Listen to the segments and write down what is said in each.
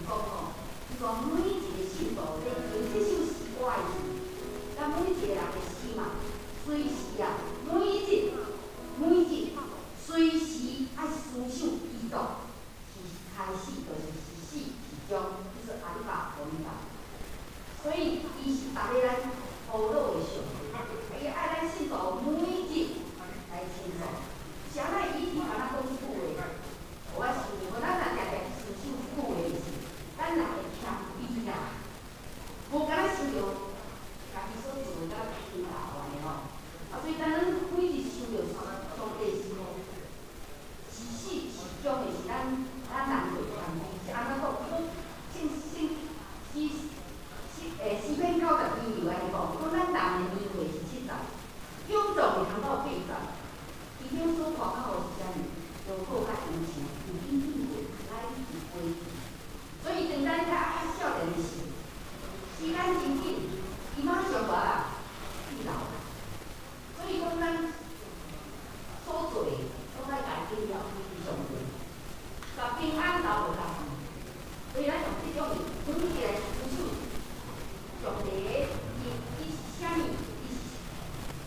講吼，伊講每一個信徒咧唱這首詩歌的時，咱每一個人的心啊，隨時啊，每一日、每一日，隨時愛思想基督是開始，就是是始是終，就是阿爾法、歐米伽。所以，伊是逐个咱苦惱的上帝，伊愛咱信徒每一日來稱頌。啥物以前敢若講這句話，予我想著講，咱若定定去思想這句話的時，咱人會謙卑啦，無敢若想著家己所做的敢若天大按呢吼。啊，所以當咱每日想著上帝是吼，是始是終的是咱，咱人會謙卑，是按怎講？伊講聖聖詩詩詩篇90篇有按呢講，講咱人的年歲是70，勇壯會通到80。伊有所誇口的是啥物？勞苦佮憂愁，有緊經過，來日飛去。所以當咱較較少年的時，時間真緊，伊馬上就啊變老啦。所以講咱所做的，攏愛家己了上帝，共平安留予家己。所以咱用這種每一個思想上帝的，伊伊是啥物？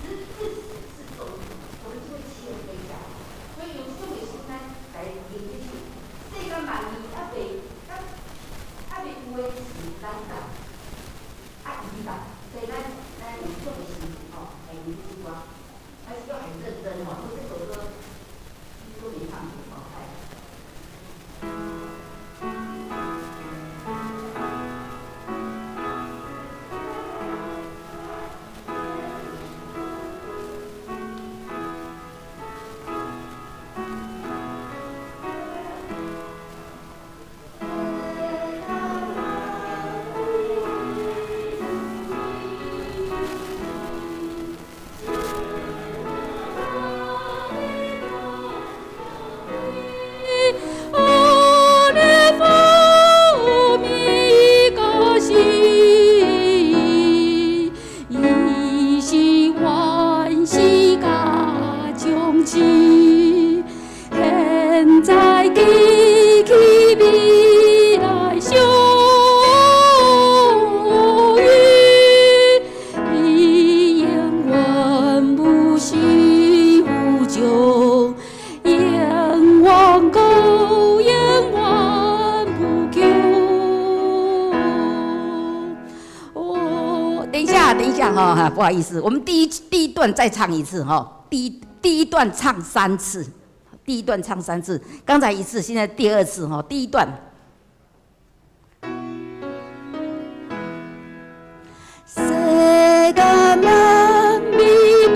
伊是自始至終，我們就會謙卑下來。所以用這種的心咱來認這首世間萬年猶未猶猶未有的事，咱知，啊伊知，所以咱咱用這種的心吼來認這首歌，還是要很認真吼，因為這首歌都沒唱過，哎。阿里佛米嘎西，伊是萬世家將至，現在記起未來相遇，伊永遠無始無終，永遠高，永遠無窮。哦，等一下，等一下哈，哈，不好意思，我們第一段再唱一次哈，第一段唱三次，第一段唱三次，剛才一次，現在第二次哈，第一段。世間萬美美。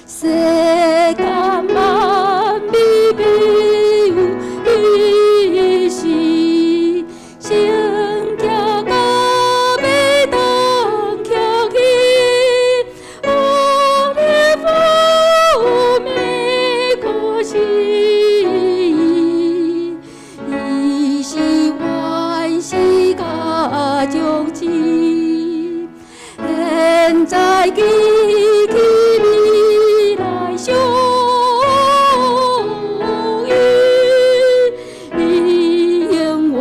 世間萬美美有伊是先行到尾當徛起，阿里佛米可西，伊是萬世家將至，現在記起未來相遇，伊永遠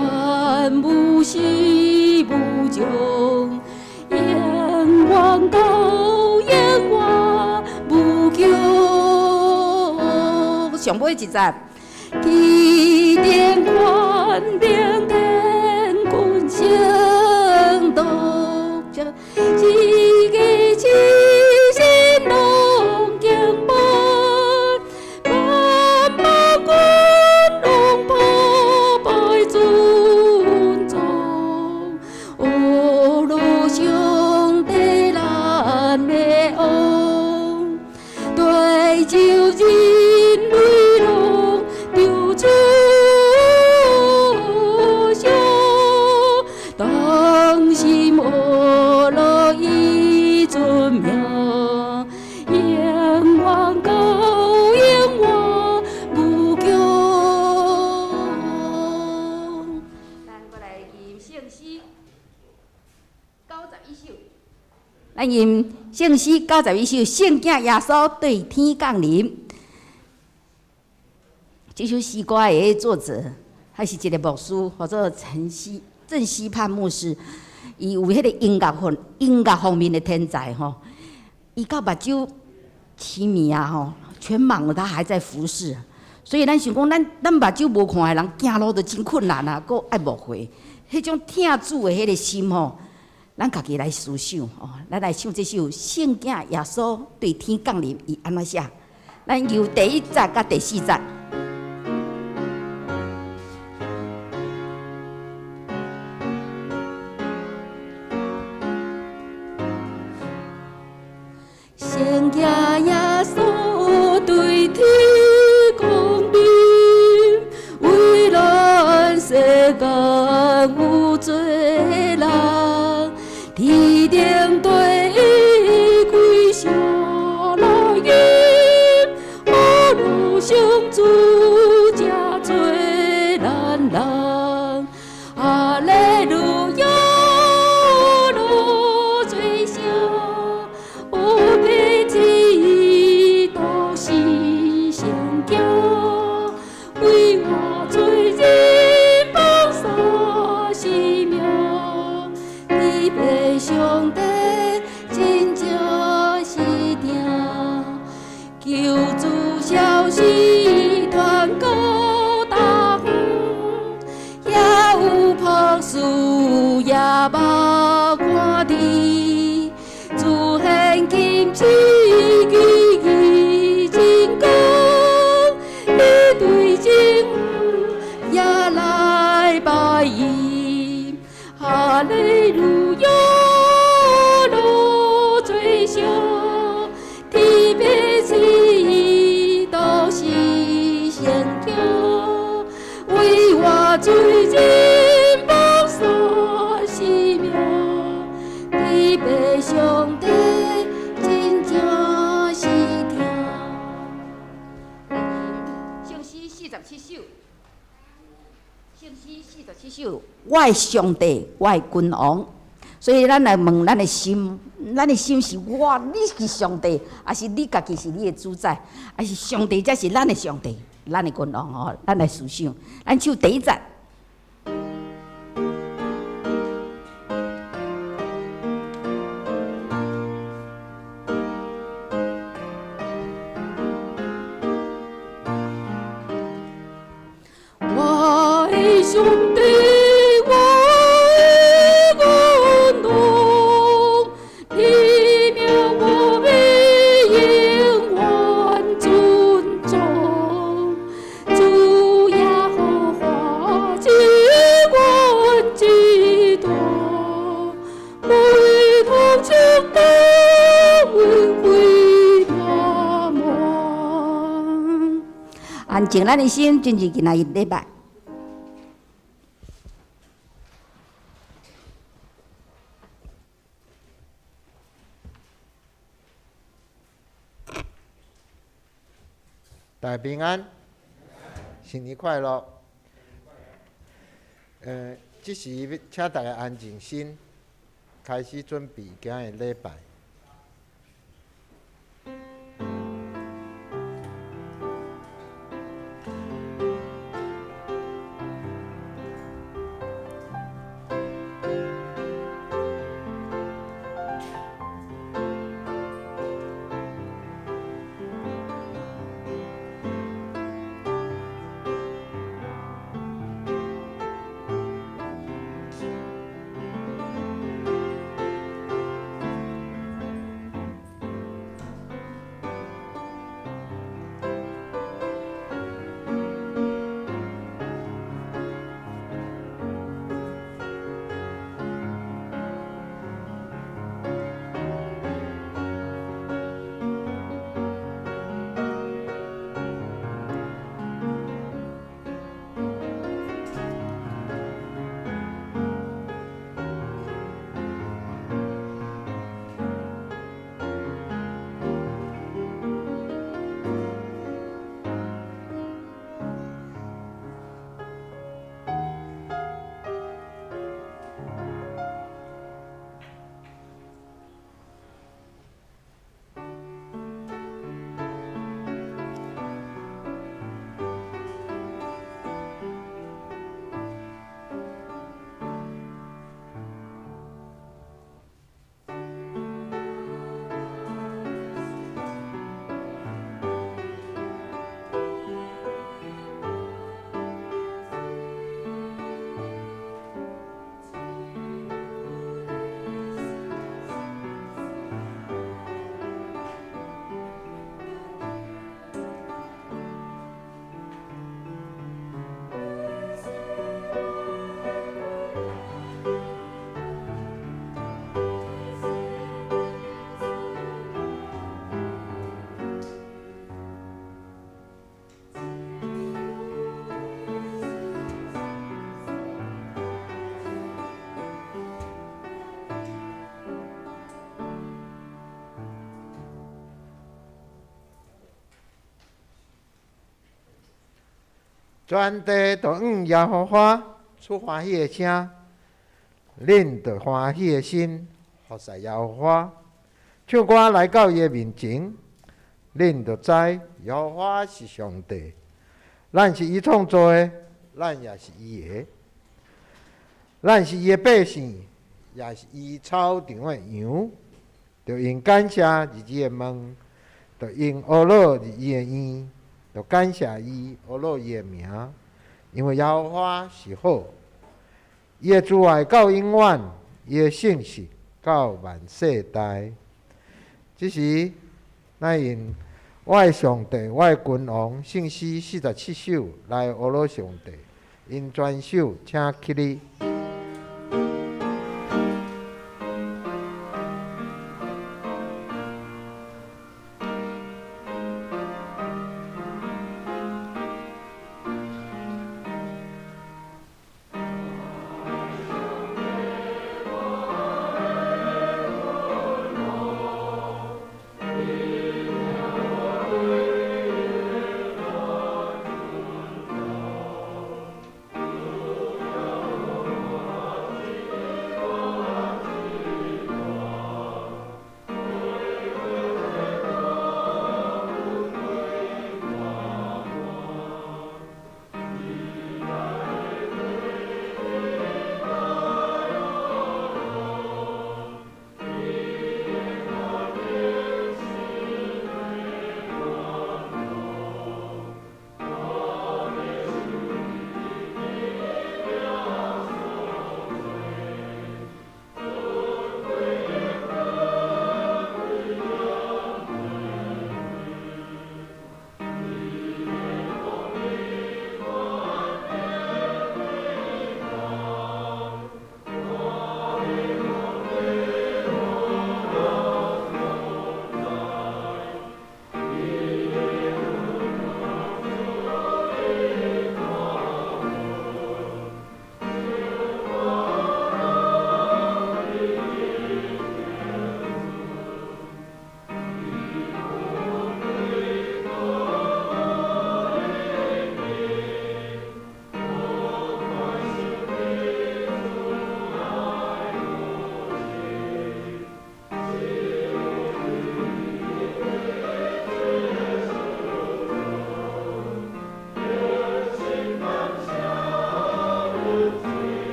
無始無終，永遠高，永遠無窮。上尾一節，起點權能天君聖道，這個痴心攏經本，萬寶君攏破敗尊重。聖詩91首，咱吟聖詩九十一首，聖囝耶穌對天降臨。這首詩歌的作者，還是一个牧師，號做陳希鄭希盼牧師。伊有彼个音樂方面的天才吼。伊到目睭痴迷啊吼，全盲了，他還在服侍。所以咱想講，咱目睭無看的人，行路都真困難啊，閣愛牧會，彼種疼主的彼个心吼，咱家己來思想吼，咱來唱這首《聖囝耶穌對天降臨》，伊按怎寫？咱由第一節佮第四節。聖囝耶穌對天降臨，為咱世間有罪人，天頂地開聲來吟，何如上主這罪難人，哈利路亞，落罪聖，烏白天都是聖囝，為我罪人放捨生命，天父上帝真正是疼，救主消息傳到大遠，遐有樸素也捌看見，主現今賜奇異真光，彼對真也來拜伊，哈利路亞，落罪聖，天父賜都是聖囝，為我罪人放捨生命，天父上帝真正是疼。聖詩47首，聖詩四十七首，我的上帝，我的君王。所以咱來問咱的心，咱的心是我，你是上帝，抑是你家己是你的主宰，抑是上帝才是咱的上帝，咱的君王吼？咱來思想，咱唱第一節。我的上帝，我的君王，你名我欲永遠尊崇。主耶和華至高至大，非同小可，恩惠滿滿。安靜咱的心，進入今仔日禮拜。大家平安，新年快樂。這時請大家安靜心，開始準備今日禮拜。全地都向耶和华出欢喜的声，恁著欢喜的心服侍耶和华，唱歌来到伊的面前，恁就知耶和华是上帝。咱是伊创造的，咱也是伊的，咱是伊的百姓，也是伊草场的羊。著用感谢入伊的门，著用呵咾入伊的院，著感谢伊，呵咾伊的名，因为耶和华是好，伊的慈爱到永远，伊的信实到万世代。这时，咱用我的上帝，我的君王，圣诗47首来呵咾上帝，𪜶全首请起立。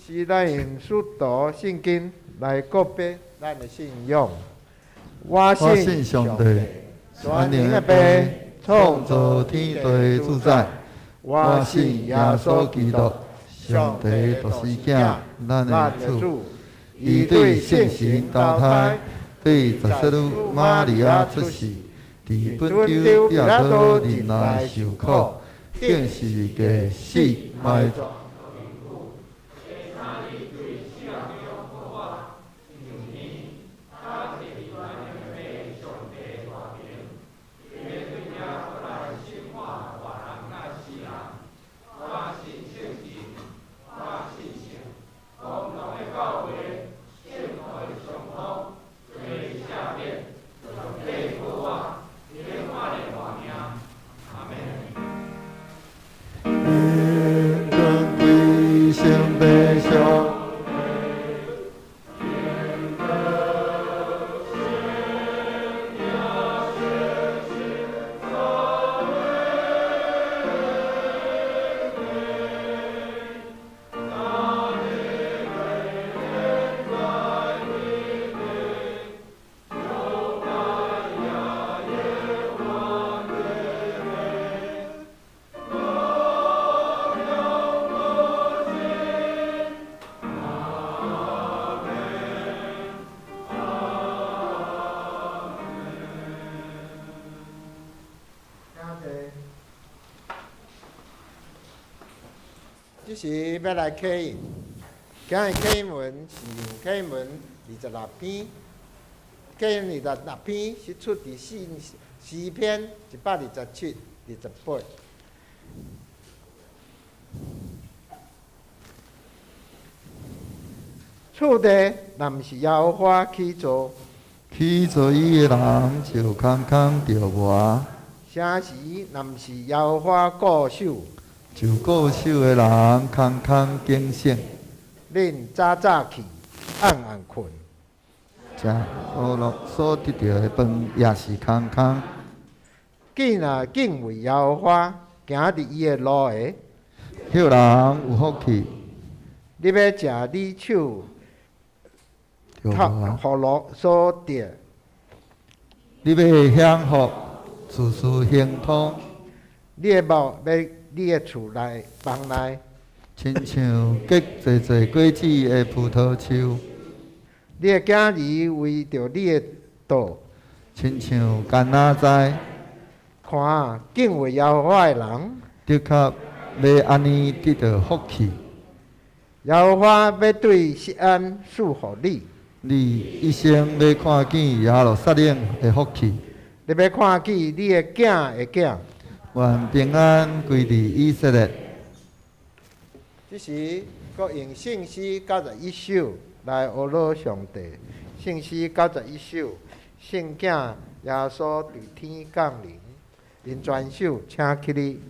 是咱用使徒信经来告白咱的信仰。我信上帝，全能的父，创造天地主宰。我信耶稣基督，上帝独生子，咱的主。伊对圣神投胎，对十圣女玛利亚出世，伫本丢彼拉多忍耐受苦，钉十字架死埋葬。这时欲来启印，今日启印文是用启印文26篇，启印26篇是出伫诗篇127、28。厝地若毋是耶和华起造，起造伊的人就空空著磨。城市若毋是耶和华固守，就固守的人空空警醒。恁早早起，暗暗睏。食呵樂所得著的飯也是空空。既若敬畏耶和華，行佇伊的路的，彼人有福氣。你欲食你手呵樂所得，你欲享福，事事亨通。你的目欲你的厝內房內，親像結濟濟果子的葡萄樹。你的囝兒為著你的道，親像橄欖栽。看啊，敬畏耶和華的人，的確欲按呢得著福氣。耶和華欲對錫安賜予你，你一生欲看見耶路撒冷的福氣。你欲看見你的囝的囝。願平安歸佇以色列。這時，閣用聖詩91首來呵咾上帝。聖詩91首，聖囝耶穌佇天降臨，𪜶全首請起立。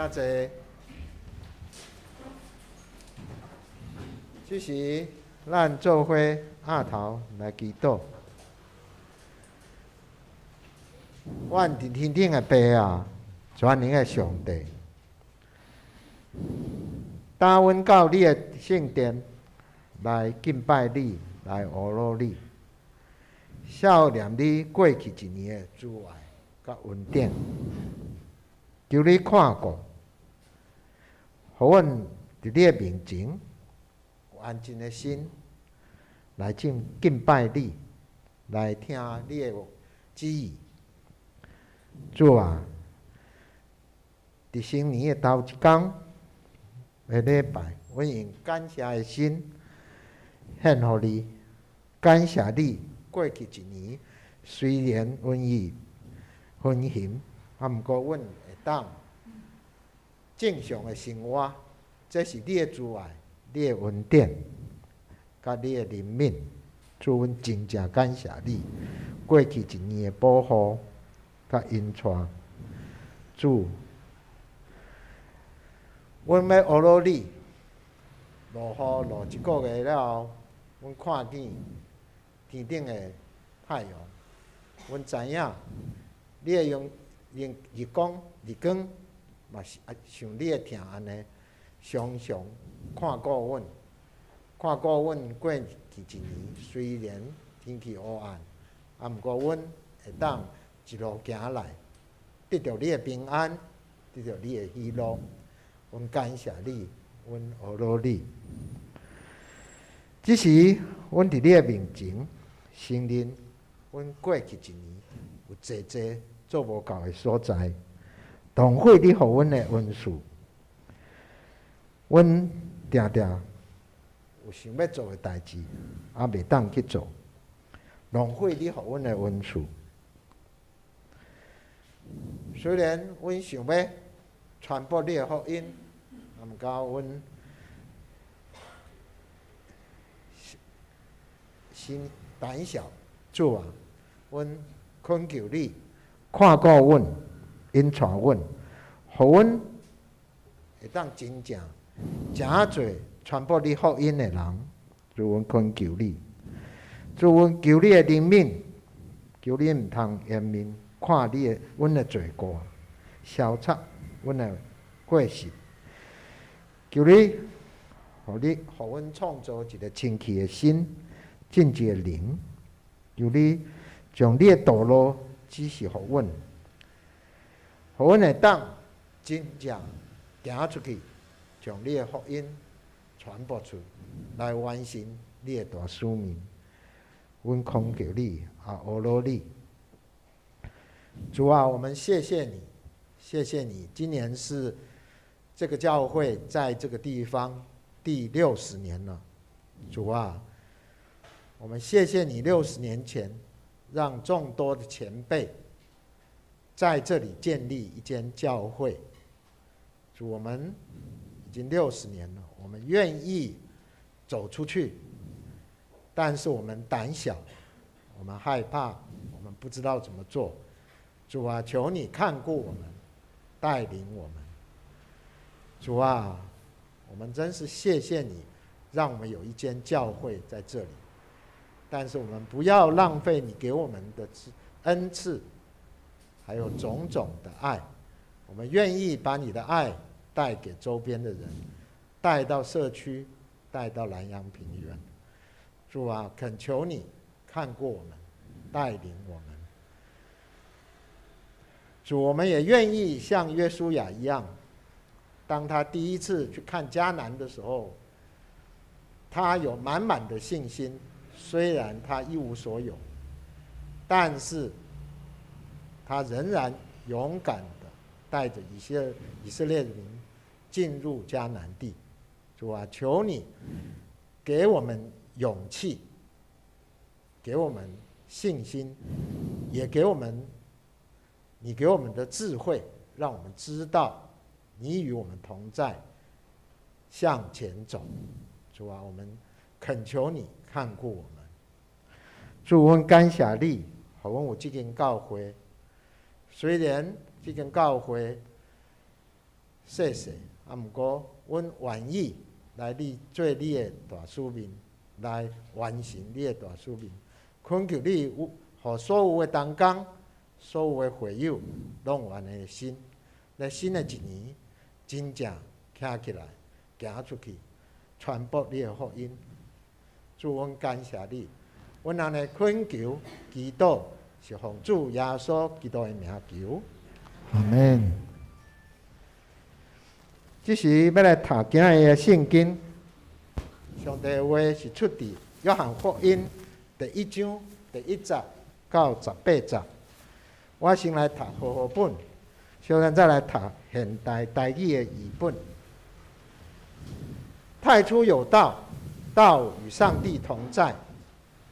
請坐。這時，咱做伙額頭來祈禱。阮佇天頂的爸啊，全能的上帝，帶阮到你的聖殿來敬拜你，來呵咾你，數念你過去一年的慈愛佮恩典，求你看顧，予阮佇你的面前有安靜的心來敬拜你，來聽你的旨意。主啊，佇新年的頭一工的禮拜，阮用感謝的心獻予你，感謝你過去一年雖然瘟疫橫行，毋過阮會當正常的生活，這是你的慈愛、你的恩典，佮你的憐憫。主，阮真正感謝你過去一年的保護佮引帶。主，阮欲呵咾你，落雨落一个月了後，阮看見天頂的太陽，阮知影你會用用日光日光，嘛是啊，像你的疼按呢，常常看顧阮，看顧阮過去一年，雖然天氣烏暗，毋過阮會當一路行來，得著你的平安，得著你的喜樂。阮感謝你，阮呵咾你。這時，阮佇你的面前承認，阮過去一年有濟濟做無夠的所在，浪費你予阮的恩賜，阮定定有想欲做的代誌，袂當去做，浪費你予阮的恩賜。雖然阮想欲傳播你的福音，毋過阮心膽小，主啊，阮懇求你看顧阮，引帶阮，予阮會當真正誠濟傳播你福音的人。主，阮懇求你，主，阮求你的憐憫，求你毋通掩面看你的阮的罪過，消擦阮的過失。求你，予你，予阮創造一個清氣的心，正直的靈。求你將你的道路指示予阮，予阮會當真正行出去，將你的福音傳播出，來完成你的大使命。阮懇求你，啊，呵咾你。主啊，我們謝謝你，謝謝你。今年是這個教會在這個地方第六十年了。主啊，我們謝謝你60年前讓眾多的前輩在這裡建立一間教會。主，我們已經六十年了，我們願意走出去，但是我們膽小，我們害怕，我們不知道怎麼做。主啊，求你看顧我們，帶領我們。主啊，我們真是謝謝你，讓我們有一間教會在這裡。但是我們不要浪費你給我們的恩賜，還有種種的愛。我們願意把你的愛帶給周邊的人，帶到社區，帶到蘭陽平原。主啊，懇求你看顧我們，帶領我們。主，我們也願意像約書亞一樣，當他第一次去看迦南的時候，他有滿滿的信心。雖然他一無所有，但是他仍然勇敢的帶著以色列人進入迦南地。主啊，求你給我們勇氣，給我們信心，也給我們你給我們的智慧，讓我們知道你與我們同在，向前走。主啊，我們懇求你看顧我們。主，阮感謝你，予阮有這間教會。雖然這間教會細細，啊，毋過阮願意來你做你的大使命，來完成你的大使命。懇求你有，予所有的同工、所有的會友，攏有按呢的心，咧新的一年，真正徛起來，行出去，傳播你的福音。主，阮感謝你，阮按呢懇求、祈禱，是奉主耶穌基督的名求。阿門。這時欲來讀今日的聖經，上帝的話是出佇約翰福音第一章第一節到18節。我先來讀和合本，小陣再來讀現代台語的譯本。太初有道，道與上帝同在，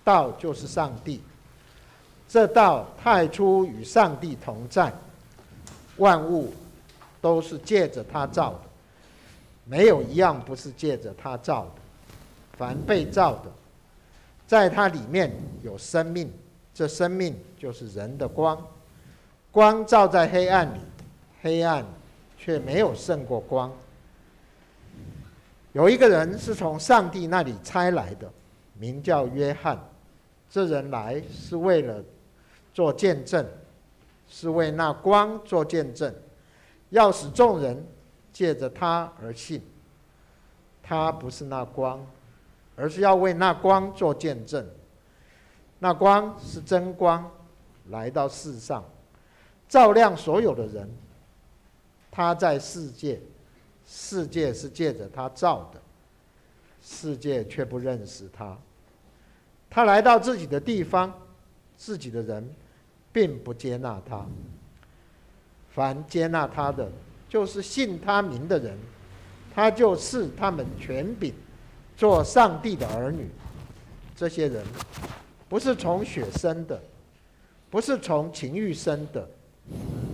道就是上帝。這道太初與上帝同在，萬物都是借著他造的，沒有一樣不是借著他造的。凡被造的，在他裡面有生命，這生命就是人的光。光照在黑暗裡，黑暗卻沒有勝過光。有一個人是從上帝那裡差來的，名叫約翰。這人來是為了做見證，是為那光做見證，要使眾人借著他而信。他不是那光，而是要為那光做見證。那光是真光，來到世上，照亮所有的人。他在世界，世界是借著他造的，世界卻不認識他。他來到自己的地方，自己的人並不接納他。凡接納他的，就是信他名的人，他就賜他們權柄，做上帝的兒女。這些人不是從血生的，不是從情慾生的，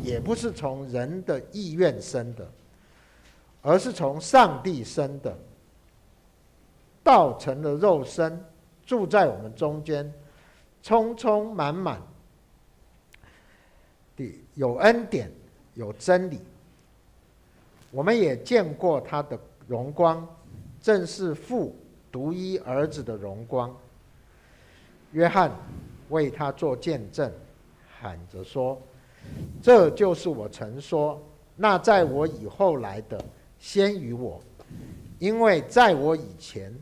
也不是從人的意願生的，而是從上帝生的。道成了肉身，住在我們中間，充充滿滿的有恩典，有真理。我們也見過他的榮光，正是父獨一兒子的榮光。約翰為他做見證，喊着說：這就是我曾說，那在我以後來的先於我，因為在我以前，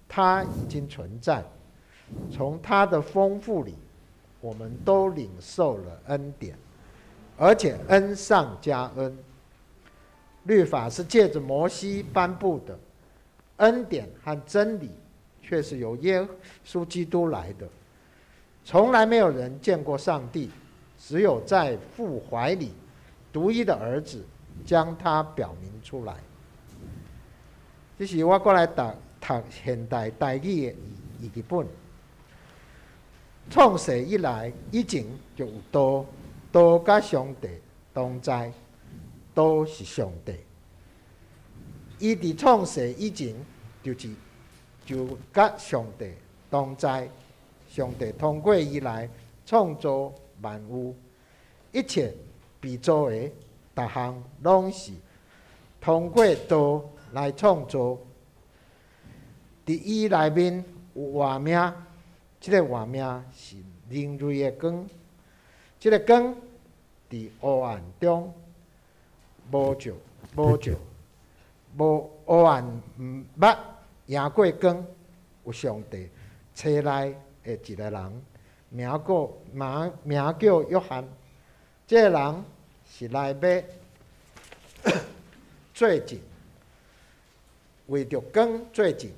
他已經存在。從他的豐富裡，我們都領受了恩典，而且恩上加恩。律法是借著摩西頒布的，恩典和真理卻是由耶穌基督來的。從來沒有人見過上帝，只有在父懷裡獨一的兒子將他表明出來。這是我閣來讀讀現代台語的譯本。創世以來，以前就有道，道佮上帝同在，道是上帝。伊佇創世以前，就是就佮上帝同在，上帝通過伊來創造萬有，一切被造的，逐項攏是通過道來創造。佇伊內面有活命，這个活命是人類的光。這个光佇黑暗中無照無照無黑暗毋捌贏過光。有上帝差來的一个人，名叫名名叫約翰。這个人是來欲做證，為著光做證，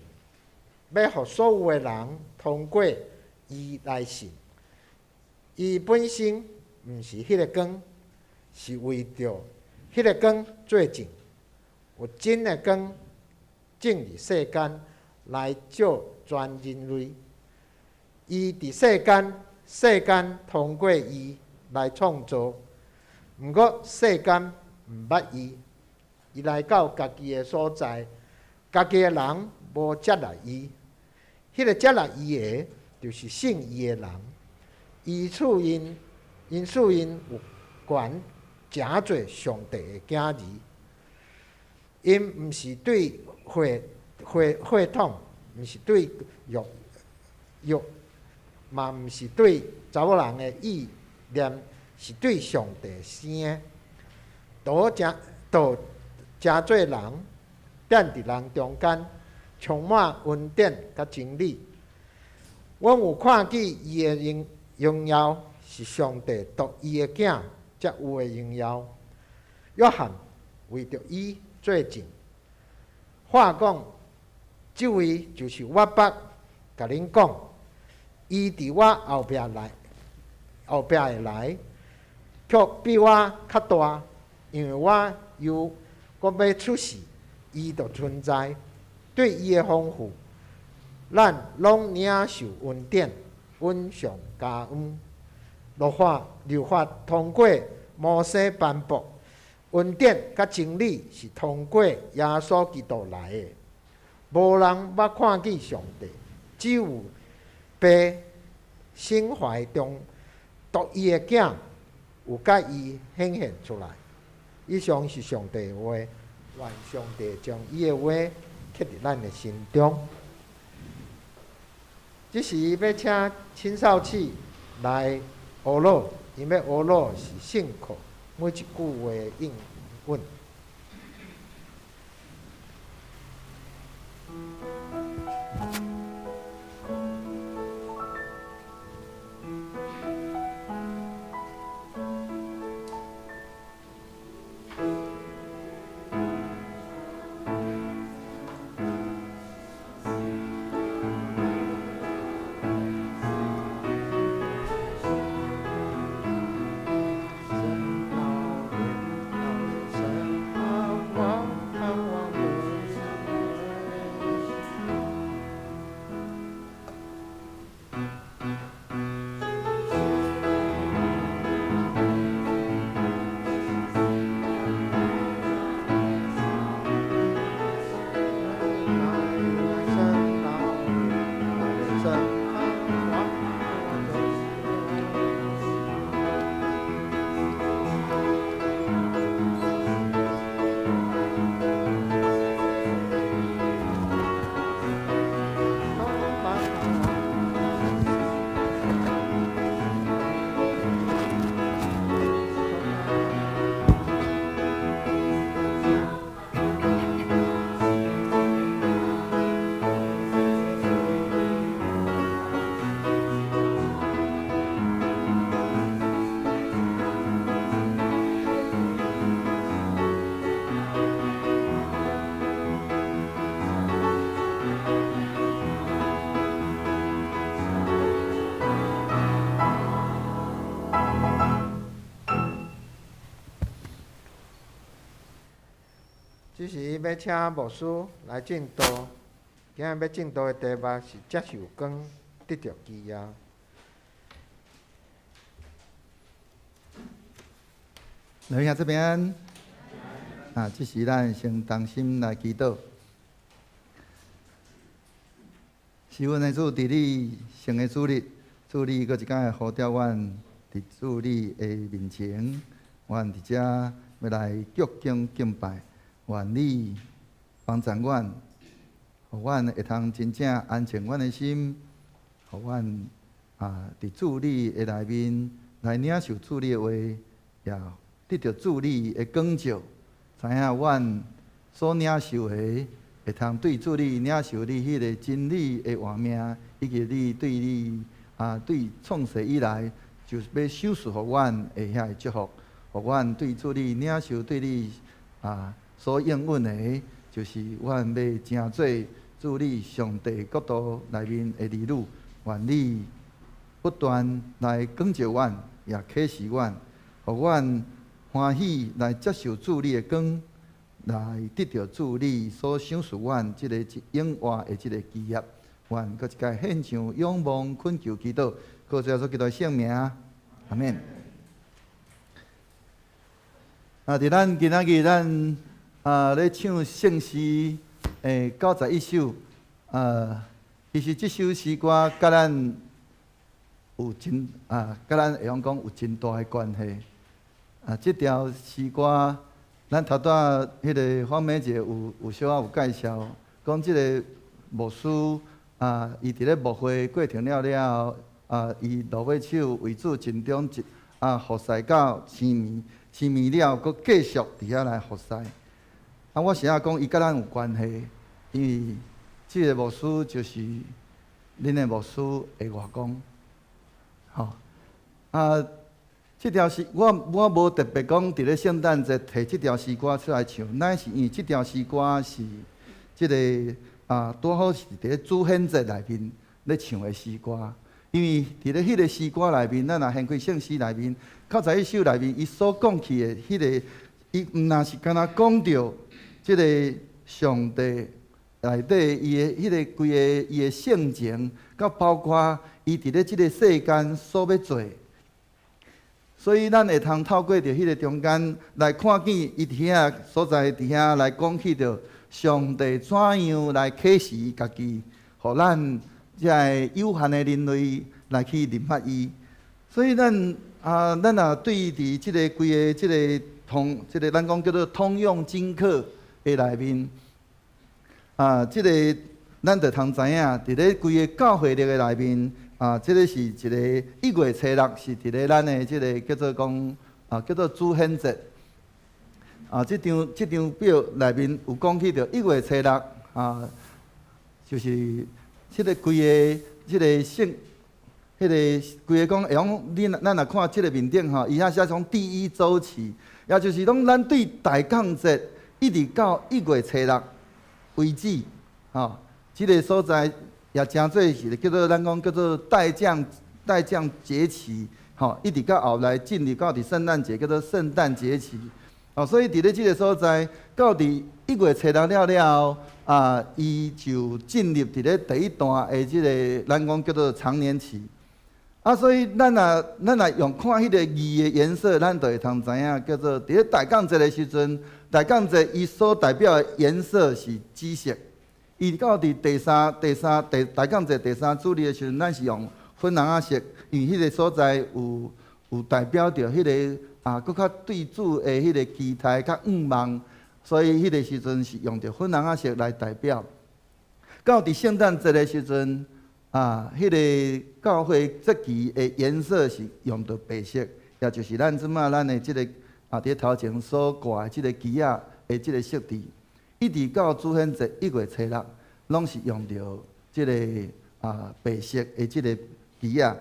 欲予所有的人通過伊來信。伊本身毋是彼个光，是為著彼个光做證。有真的光進入世間來照全人類。伊佇世間，世間通過伊來創造，毋過世間毋捌伊。伊來到家己的所在，家己的人無接納伊。彼个接納伊的，就是信伊的人。伊賜𪜶，𪜶賜𪜶有權成做上帝的囝兒。𪜶毋是對血血血統，毋是對肉欲，嘛毋是對查某人的意念，是對上帝生的。道成道成做人，踮佇人中間，充滿恩典佮真理。阮有看見伊的榮榮耀，是上帝獨一的囝才有的榮耀。約翰為著伊做證，話講，這位就是我捌共恁講，伊佇我後壁來，後壁會來，卻比我較大，因為我猶閣欲出世，伊就存在。對伊的豐富，咱攏領受恩典，恩上加恩。律法律法通過摩西頒布，恩典佮真理是通過耶穌基督來的。無人捌看見上帝，只有父心懷中獨一的囝有共伊顯現出來。以上是上帝的話，願上帝將伊的話刻佇咱的心中。這時欲請青少姊來學魯，𪜶欲學魯是聖課每一句話的應允。這時欲請牧師來證道，今日欲證道的題目是接受光，得著基業。來兄這邊，啊，這時咱先同心來祈禱。是阮的主，佇你聖的主日，主你閣一擺呼召阮佇主你的面前，阮佇遮欲來鞠躬敬拜。願你幫助阮，予阮會通真正安靜阮的心，予阮啊佇主你的內面來領受主你的話，也得著主你的光照，知影阮所領受的會通對主你領受你彼个真理的活命，以及你對你啊對創世以來就是欲賞賜予阮的遐个祝福，予阮對主你領受對你啊所應允的，就是阮欲成做主你上帝國度內面的兒女，願你不斷來光照阮，也啟示阮，予阮歡喜來接受主你的光，來得著主你所賞賜阮這个永活的這个基業。願閣一擺獻上仰望懇求祈禱，靠主耶穌基督的聖名，阿們。啊，佇咱今仔日咱啊咧唱聖詩的91首，啊，其實這首詩歌佮咱有真啊，佮咱會用講有真大的關係。啊，這條詩歌咱頭拄仔彼个方美姐有小可有介紹，講這个牧師啊，伊佇咧牧會過程了了後，啊，伊落尾手為主盡忠一啊服侍到生暝，生暝了閣繼續佇遐來服侍。啊，我是愛講伊佮咱有關係，因為這个牧師就是恁的牧師的外公，吼啊。這條詩我無特別講佇咧聖誕節提這條詩歌出來唱，乃是因為這條詩歌是這个啊，拄好是佇咧主顯節內面咧唱的詩歌。因為佇咧彼个詩歌內面，咱若掀開聖詩內面，較早一首內面，伊所講起的彼个，伊毋若是干焦講著這个上帝內底伊的彼个規个伊的性情，佮包括伊佇咧這个世間所欲做。所以咱會通透過著彼个中間來看見伊佇遐所在佇遐來講起著上帝怎樣來啟示伊家己，予咱這个有限的人類來去認捌伊。所以咱啊，咱若對佇這个規个這个通，這个咱講叫做通用經課的內面，啊，這个咱就通知影，佇咧規个教會曆的內面。啊，這个是一个一月初六，是佇咧咱的這个叫做講啊，叫做主顯節。啊，這張表內面有講起著一月初六啊，就是這个規个這个聖，彼个規个講會用你咱若看這个面頂吼，伊遐寫講第一週期，也就是講咱對大降節一直到一月初六為止，吼，這个所在。也誠做是叫做咱講叫做待降節期，吼，一直到後來進入到佇聖誕節叫做聖誕節期，哦，所以佇咧這个所在，到佇一月初六了了後，啊，伊就進入佇咧第一段的這个咱講叫做常年期，啊，所以咱若用看彼个字的顏色，咱就會通知影叫做佇咧大降節的時陣，大降節伊所代表的顏色是紫色。伊到佇第三、第三、第大降節第三主日的時陣，咱是用粉紅仔色，因為彼个所在有代表著彼个啊，閣較對主的彼个期待較向望，所以彼个時陣是用著粉紅仔色來代表。到佇聖誕節的時陣，啊，彼个教會節旗的顏色是用著白色，也就是咱這馬咱的這个啊，佇頭前所掛的這个旗仔的這个設置。一直到主顯節一月初六，攏是用著這个啊白色的這个旗仔。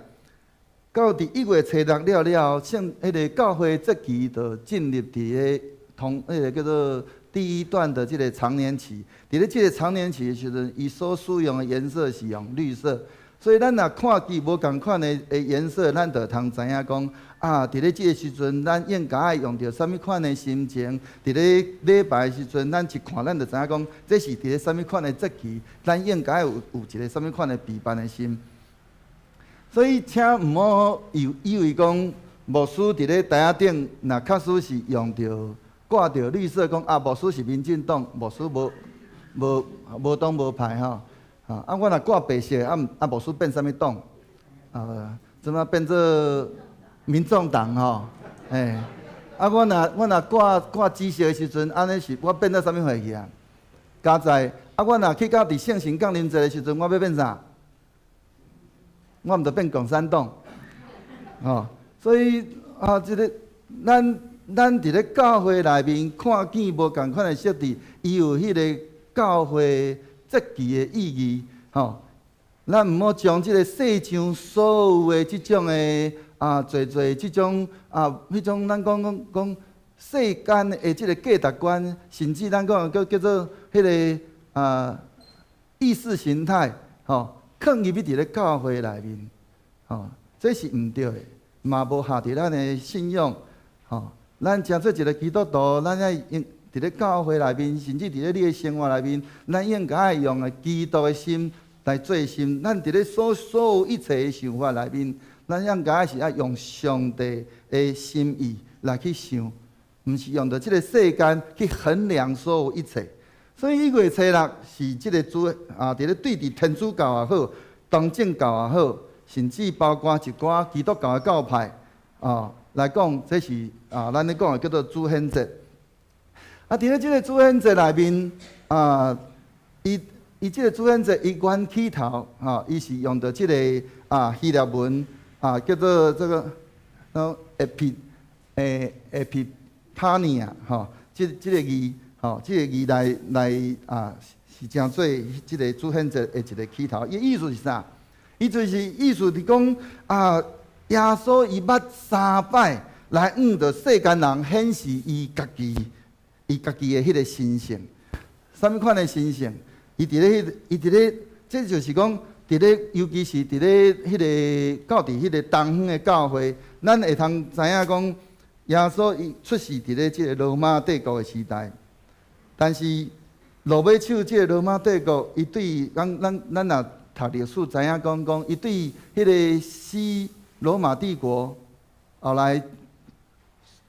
到佇一月初六了了後，聖彼个教會節期就進入佇个通彼个叫做第一段的這个常年期。佇咧這个常年期的時陣，伊所使用的顏色是用綠色。所以咱若看見無仝款的顏色，咱就通知影講啊，佇咧這个時陣，咱應該愛用著啥物款的心情？佇咧禮拜的時陣，咱一看，咱就知影講，這是佇咧啥物款的節期，咱應該有一個啥物款的備辦的心。所以，請毋好以為講牧師佇咧台仔頂，若確實是用著掛著綠色，講啊，牧師是民進黨，牧師無黨無派吼。啊，我若掛白色，啊啊，牧師變啥物黨？啊，怎啊變做民眾黨吼？欸，啊，我若掛紫色的時陣，按呢是我變做啥物會去啊？加在，啊，我若去到佇聖神降臨節的時陣，我欲變啥？我毋著變共產黨，吼！所以啊，這个咱佇咧教會內面看見無仝款的設置，伊有彼个教會節期的意義，吼！咱毋好將這个世上所有的這種的啊，濟濟這種啊，彼種咱講講講世間的這个價值觀，甚至咱講叫做彼个啊意識形態，吼，囥入去佇咧教會內面，吼，這是毋對的，嘛無合佇咱的信仰，吼。咱成做一个基督徒，咱愛用佇咧教會內面，甚至佇咧你的生活內面，咱應該愛用的基督的心來做心。咱佇咧所有一切的想法內面，咱應該是愛用上帝的心意來去想，毋是用著這个世間去衡量所有一切。所以一月初六是這个主啊，佇咧對佇天主教也好，東正教也好，甚至包括一寡基督教的教派啊來講，這是啊，咱咧講的叫做主顯節。啊，佇咧這个主顯節內面，啊，伊伊這个主顯節伊原起頭，吼，伊是用著這个啊希臘文啊，叫做這个epi 欸 Epiphania 吼，這個字，吼，這個字來啊，是成做這个主顯節的一个起頭。伊意思是啥？伊就是意思是講啊，耶穌伊捌三擺來向著世間人顯示伊家己的彼个神性。啥物款的神性？伊佇咧，這就是講，佇咧，尤其是佇咧彼个到佇彼个東方的教會，咱會通知影講，耶穌伊出世佇咧這个羅馬帝國的時代，但是落尾手這个羅馬帝國，伊對咱若讀歷史知影講，伊對彼个西羅馬帝國後來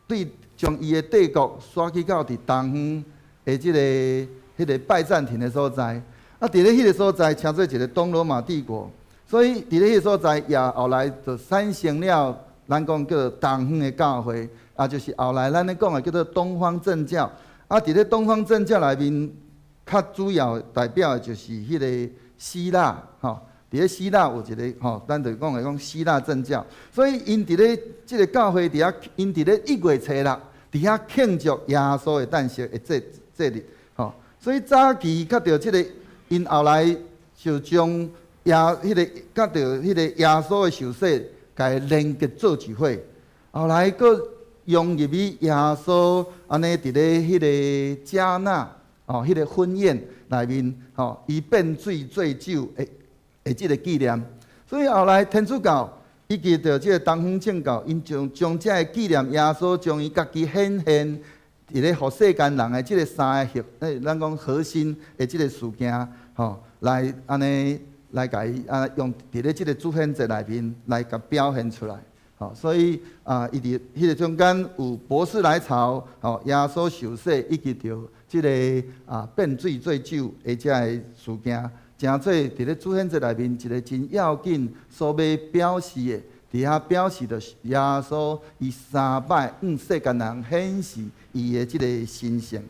對將伊的帝國徙去到佇東方的這个彼个拜占庭的所在，啊，佇咧彼个所在稱做一个東羅馬帝國，所以佇咧彼個所在也後來就產生了咱講叫做東方的教會，啊，就是後來咱咧講的叫做東方正教。啊，佇咧東方正教內面，較主要代表的就是彼个希臘，吼，佇咧希臘有一个吼，咱就講的講希臘正教，所以𪜶佇咧這个教會佇遐，𪜶佇咧1月初六佇遐慶祝耶穌的誕生的節日，吼，所以早期佮著這个，𪜶後來就將耶彼个佮著彼个耶穌的受洗，共伊連結做一伙，後來閣融入去耶穌按呢佇咧彼个迦拿哦，彼个婚宴內面，吼，伊變水做酒的這个紀念，所以後來天主教以及著這个東方正教，𪜶將這个紀念耶穌將伊家己顯現佇咧予世間人的這个三个核，咱講核心的這个事件，吼，來按呢來共伊啊用佇咧這个主顯節內面來共表現出來，吼，所以啊，伊佇彼个中間有博士來朝，吼，耶穌受洗以及著這个啊變水做酒的這个事件，成做佇咧主顯節內面一个真要緊所欲表示的，佇遐表示著耶穌伊三擺向世間人顯示伊的這个神性。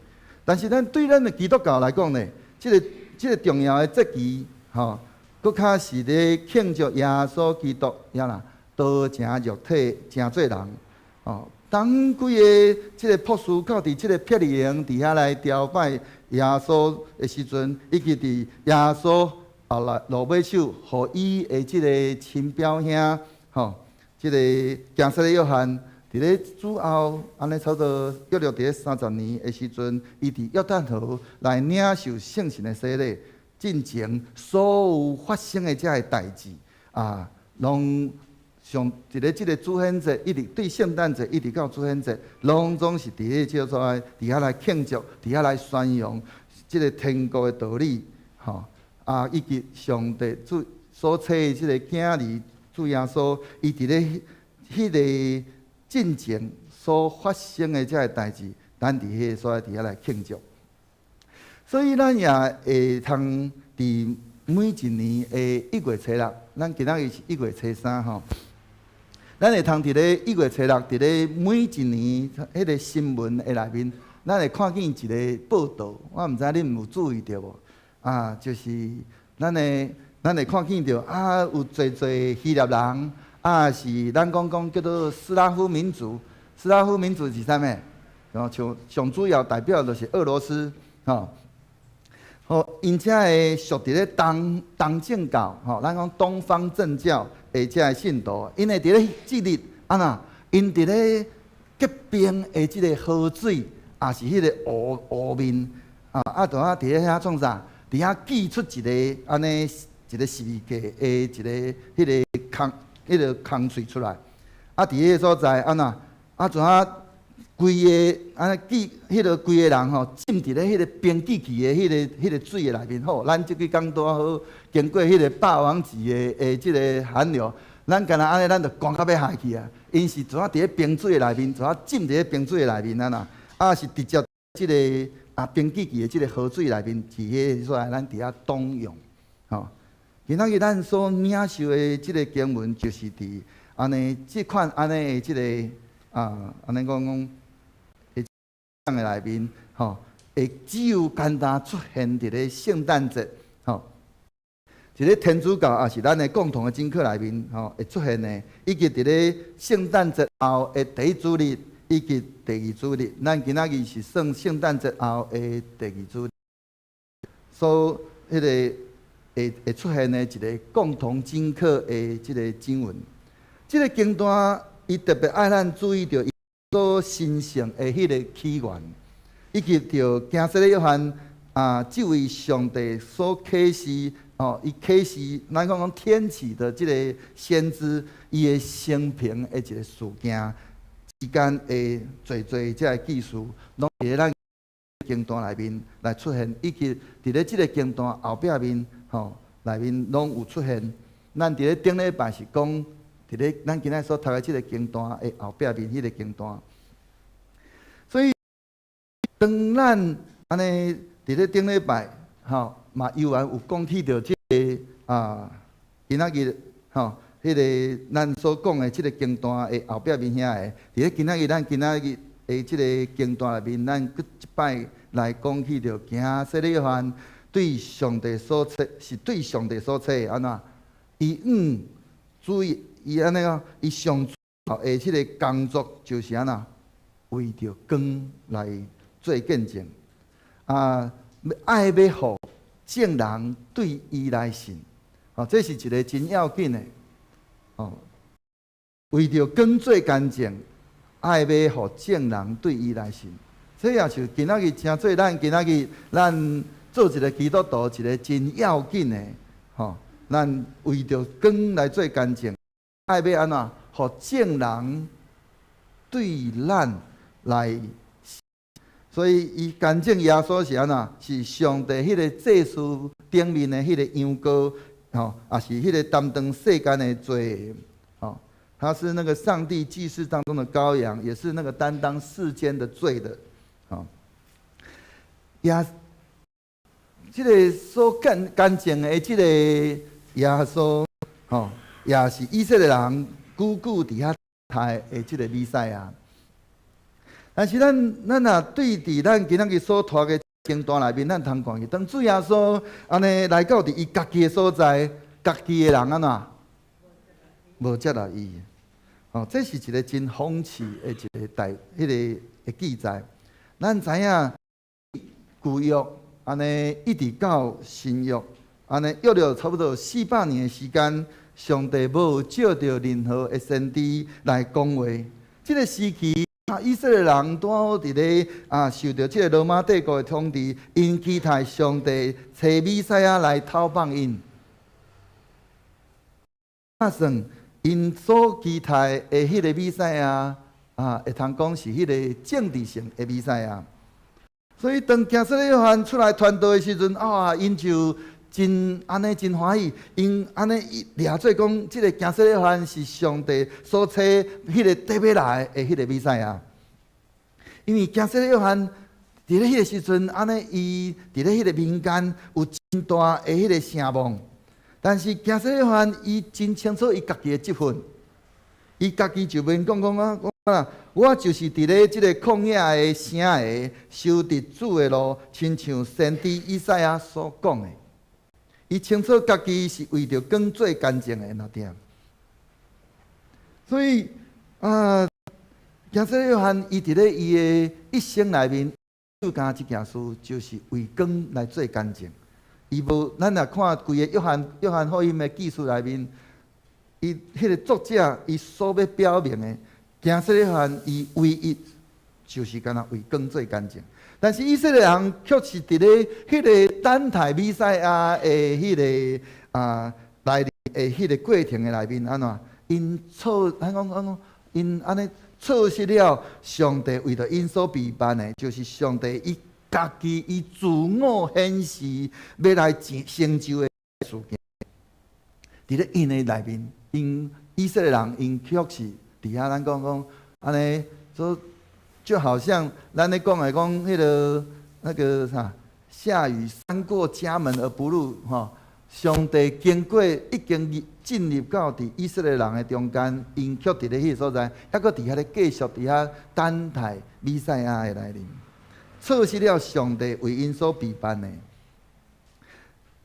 但是咱對咱的基督教來講呢，這个重要的節期，吼，閣較是咧慶祝耶穌基督呀啦，道成肉體成做人，哦。當規个這个牧師到佇這个伯利恆佇遐來朝拜耶穌的時陣，以及佇耶穌後來落尾手，予伊的這个親表兄，吼，這个行洗禮約翰，佇咧主後按呢差不多約略佇咧30年的時陣，伊佇約旦河來領受聖神的洗禮，進前所有發生的這个代誌啊，攏上佇咧這个主顯節，一直對聖誕節一直到主顯節，攏總是佇咧這個所在，佇遐來慶祝，佇遐來宣揚這个天國的道理，吼啊，以及上帝主所差的這个囝兒主耶穌，伊佇咧彼个進前所發生的這个代誌，咱佇彼个所在佇遐來慶祝。所以咱也會通佇每一年的一月初六，咱今仔日是1月初三吼。咱會通佇咧一月初六，佇咧每一年彼个新聞的內面，咱會看見一个報道，我毋知恁有注意著無？啊，就是咱會看見著啊，有濟濟希臘人，啊是咱講叫做斯拉夫民族。斯拉夫民族是啥物？然後像上主要代表就是俄羅斯，吼。吼，𪜶遮个屬佇咧東正教，吼，咱講東方正教的遮个信徒，𪜶會佇咧這日，按怎？𪜶佇咧結冰的這个河水，也是彼个湖面，啊，就啊佇咧遐創啥？佇遐锯出一个按呢一个十字架的一个彼个空彼个空喙出來，啊，佇彼个所在按怎？啊，怎啊？規个按呢锯，彼个規个人吼浸佇咧彼个冰結起的彼个水的內面吼。咱這幾工拄好經過彼個霸王級的這个寒流，咱敢若按呢，咱就寒到欲害去啊！𪜶是怎啊佇咧冰水的內面，怎啊浸佇咧冰水的內面啊啦？啊是直接這个啊冰結起的這个河水內面，佇彼个所在，咱佇遐動用吼。今仔日咱所領受的這个經文，就是佇按呢這款按呢的這个啊，按呢講講。的內面，吼，吼，會只有簡單出現佇咧聖誕節，吼，佇咧天主教也是咱的共同的經課內面，吼，會出現的，以及佇咧聖誕節後的第一主日，以及第二主日，咱今仔日是算聖誕節後的第二主日，所彼個會出現的一个共同經課的這个經文，這个經段伊特別愛咱注意著伊所神聖的彼个起源，以及著驚洗禮約翰啊，這位上帝所啟示哦，伊啟示咱講講天啟的這个先知，伊的生平的一个事件之間的濟濟這个記事，攏佇咧咱經段內面來出現，以及佇咧這个經段後壁面吼內面攏有出現。咱佇咧頂禮拜是講，佇咧咱今仔所讀的這个經段的後壁面彼个經段。所以，當咱按呢佇咧頂禮拜吼嘛，猶原有講起著這个啊，今仔日吼，彼个咱所講的這个經段的後壁面遐个，佇咧今仔日咱今仔日的這个經段內面，咱閣一擺來講起著，驚洗禮約翰對上帝所賜，是對上帝所賜的按怎？伊注意，伊按呢講，伊上主要的這个工作就是按怎？為著光來做見證，啊，愛欲予眾人對伊來信，哦，這是一个真要緊的，哦，為著光做見證，愛欲予眾人對伊來信，這也是今仔日誠做咱今仔日咱做一个基督徒一个真要緊的，吼，咱為著光來做見證，愛欲按怎？予眾人對咱來，所以伊見證耶穌是按怎？是上帝彼个祭司頂面的彼个羊羔，吼，也是彼个擔當世間的罪，吼，他是那個上帝祭司當中的羔羊，也是那個擔當世間的罪的，吼。也，這个所見見證的這个耶穌，吼，也是以色列人久久佇遐待的這个彌賽亞。但是咱若對佇咱今仔日所讀的經段內面，咱通看見，當主耶穌按呢來到佇伊家己的所在，家己的人按怎無接納伊？哦，這是一个真諷刺的一个代，彼个的記載。咱知影舊約按呢一直到新約，按呢約了差不多400年的時間，上帝無藉著任何的先知來講話。這个時期，啊，以色列人拄好佇咧啊，受著這个羅馬帝國的統治，𪜶期待上帝差彌賽亞來討放𪜶。啊，算𪜶所期待的彼个彌賽亞啊，會通講是彼个政治性的彌賽亞。所以當驚洗禮約翰出來傳道的時陣，啊，𪜶就真按呢真歡喜，𪜶按呢掠做講，這个驚洗禮約翰是上帝所差彼个得欲來的彼个彌賽亞。因為驚洗禮約翰佇咧彼个時陣，按呢伊佇咧彼个民間有真大的彼个聲望。但是驚洗禮約翰伊真清楚伊家己的職分，伊家己就免講講啊，講啊，我就是佇咧這个曠野的聲的修直主的路，親像先知以賽亞所講的。伊清楚家己是為著光做見證的那點。所以啊，驚洗禮約翰伊佇咧伊的一生內面，做干一件事，就是為光來做見證。伊無，咱若看規個約翰福音的記述內面，伊彼个作者伊所欲表明的，驚洗禮約翰伊唯一就是干焦為光做見證。但是以色列人卻是佇咧彼个等待彌賽亞的彼个啊來臨的彼个過程的內面，按怎？𪜶錯，咱講講講，𪜶按呢錯失了上帝為著𪜶所備辦的，就是上帝伊家己伊自我顯示欲來成就的事件。佇咧𪜶的內面，𪜶以色列人𪜶卻是佇遐咱講講按呢，說就好像咱咧講來講，彼个那个啥，下雨三過家門而不入，吼。上帝經過已經進入到佇以色列人的中間，𪜶卻佇咧彼个所在，猶閣佇遐咧繼續佇遐等待彌賽亞的來臨。錯失了上帝為𪜶所備辦的。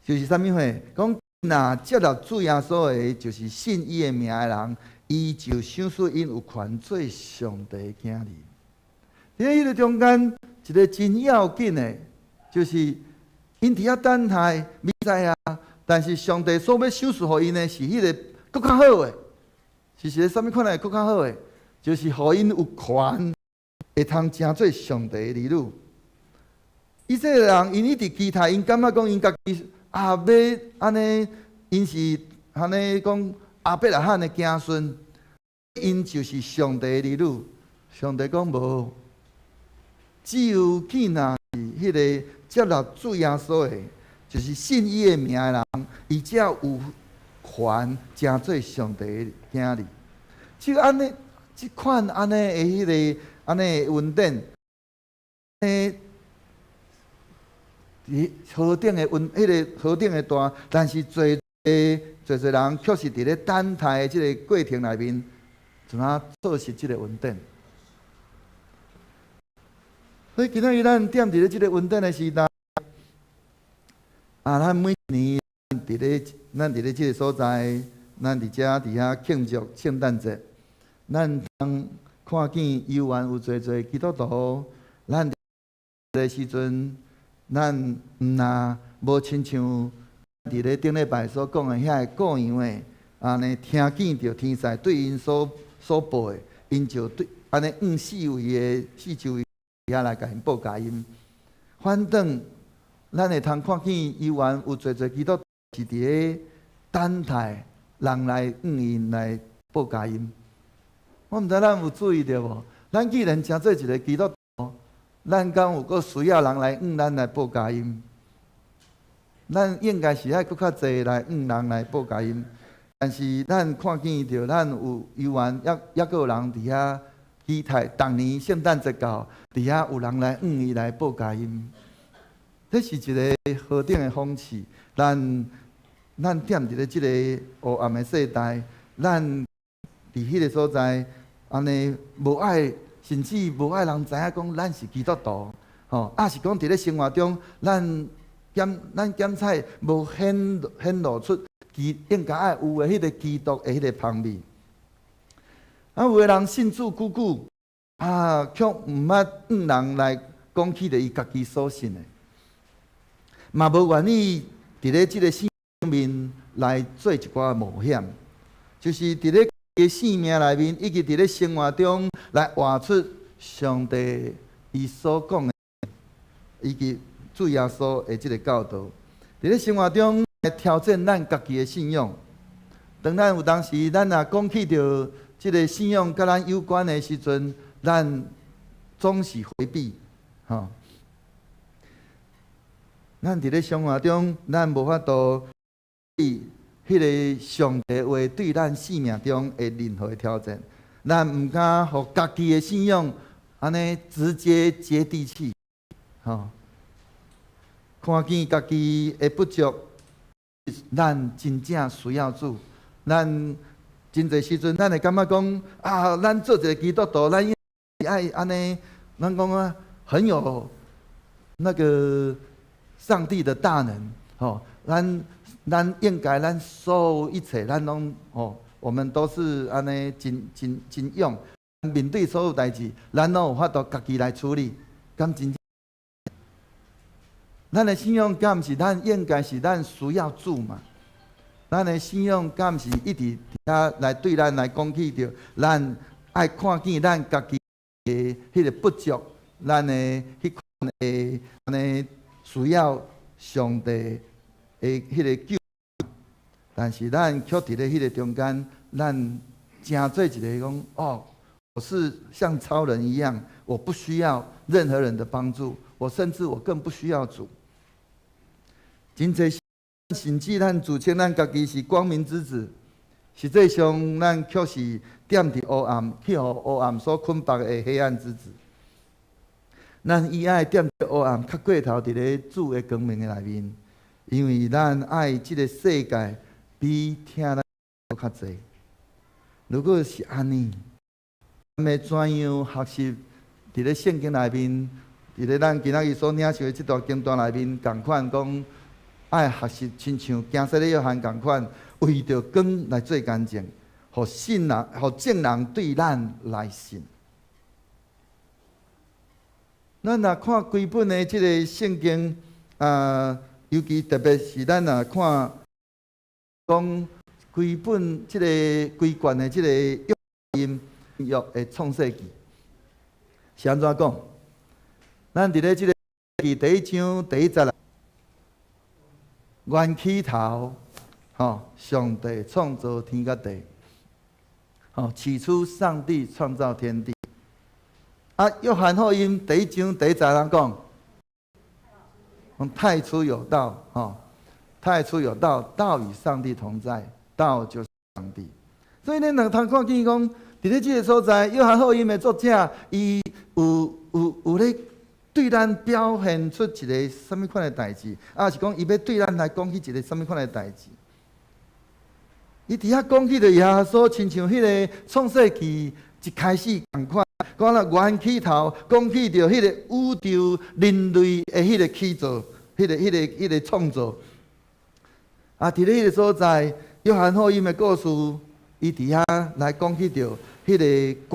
就是啥物貨？講若接納主耶穌的，就是信伊的名的人，伊就賞賜𪜶有權做上帝的囝兒。佇彼個中間，一個真要緊的，就是𪜶佇遐等待彌賽亞，但是上帝所欲賞賜予𪜶的是彼個閣較好的，是一個啥物款的閣較好的？就是予𪜶有權會通成做上帝的兒女。以色列人𪜶一直期待，𪜶感覺講𪜶家己啊，欲按呢，𪜶是按呢講亞伯拉罕的子孫，𪜶就是上帝的兒女。上帝講無，只有見若是彼個接納主耶穌的，就是信伊的名的人，伊才有權成做上帝的囝兒。這按呢，這款按呢的彼個按呢的恩典，佇何等的恩，彼個何等的大，但是濟濟濟人卻是佇咧等待的這個過程內面，怎啊錯失這個恩典。所以今仔日咱踮佇咧這個恩典的時代，啊，咱每年咱佇咧這個所在，咱佇遮佇遐慶祝聖誕節，咱通看見猶原有濟濟基督徒，咱佇時陣，咱毋若無親像佇咧頂禮拜所講的遐個羔羊的，按呢聽見著天使對𪜶所報的，𪜶就對按呢向四圍的四周圍遐來共𪜶報佳音。反轉，咱會通看見猶原有濟濟基督徒是佇咧等待人來向𪜶來報佳音。我毋知咱有注意著無？咱既然成做一個基督徒，咱敢有閣需要人來向咱來報佳音？咱應該是愛閣較濟來向人來報佳音。但是咱看見著，咱有猶原猶閣有人佇遐期待，逐年聖誕節到，佇遐有人來向伊來報佳音。這是一個何等的諷刺！咱踮佇咧這個黑暗的世代，咱佇彼個所在，按呢無愛，甚至無愛人知影講咱是基督徒，吼，抑是講佇咧生活中，咱檢採無顯露出其應該愛有的彼個基督的彼個芳味。啊，有的人信主久久，啊，卻毋捌向人來講起著伊家己所信的，嘛無願意佇咧這個生命來做一寡冒險，就是佇咧家生命內面，以及佇咧生活中來活出上帝伊所講的，以及主耶穌的這個教導。佇咧生活中來挑戰咱家己的信仰。當咱有當時，咱若講起著這個信仰佮咱有關的時陣，咱總是迴避，吼。咱佇咧生活中，咱無法度對彼個上帝話對咱生命中的任何的挑戰，咱毋敢予家己的信仰按呢直接接地氣，吼。看見家己的不足，咱真正需要主。咱真濟時陣，咱會感覺講啊，咱做一個基督徒，咱愛按呢，咱講啊，很有那個上帝的大能，吼，咱應該咱所有一切，咱攏吼，我們都是按呢真真真勇，面對所有代誌，咱攏有法度家己來處理，敢真正？咱的信仰敢毋是咱應該是咱需要主嘛？咱的信仰敢毋是一直佇遐來對咱來講起著，咱愛看見咱家己的彼個不足，咱的彼款的按呢需要上帝的彼個救，但是咱卻佇咧彼個中間，咱成做一個講哦，我是像超人一樣，我不需要任何人的幫助，我甚至我更不需要主。真濟甚至咱自稱咱家己是光明之子，實際上咱卻是踮佇黑暗，去予黑暗所捆綁的黑暗之子。咱伊愛踮佇黑暗，較過頭佇咧主的光明的內面，因為咱愛這個世界比疼咱閣較濟。如果是按呢，咱欲怎樣學習佇咧聖經內面佇咧咱今仔日所領受的這段經段內面，仝款講愛學習，親像行洗禮約翰仝款，為著光來做見證，予信人、予眾人對咱來信。咱若看規本的這個聖經，啊，尤其特別是咱若看講規本這個規卷的這個約約的創世記，是按怎講？咱佇咧這個第一章第一節啦，原起頭，吼，上帝創造天佮地，吼，起初上帝創造天地。啊，約翰福音第一章第一節按怎講？講太初有道，吼，太初有道，道與上帝同在，道就是上帝。所以咱會通看見講，佇咧這個所在，約翰福音的作者，伊有咧對咱表現出一个啥物款的代誌，抑是講伊欲對咱來講起一个啥物款的代誌？伊佇遐講起著耶穌，親像彼个創世記一開始仝款，講啦原起頭，講起著彼個宇宙人類的彼個起造，彼個創造。啊，佇咧彼個所在，約翰福音的故事，伊佇遐來講起著彼個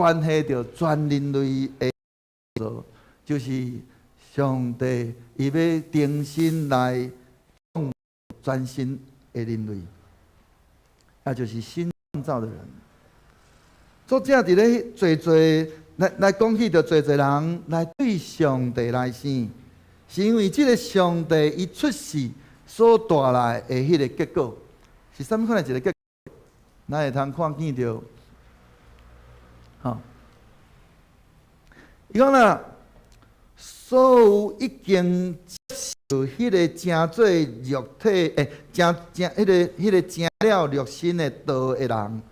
關係著全人類的造，就是上帝伊欲重新來創全新的人類，也就是新創造的人。作者佇咧濟濟來講起著濟濟人來對上帝來生，是因為這个上帝伊出世所帶來的彼个結果，是啥物款的一个結果？咱會通看見著，吼，伊講啦，所有已經接受彼个成做肉體，成成彼個成了肉身的道的人，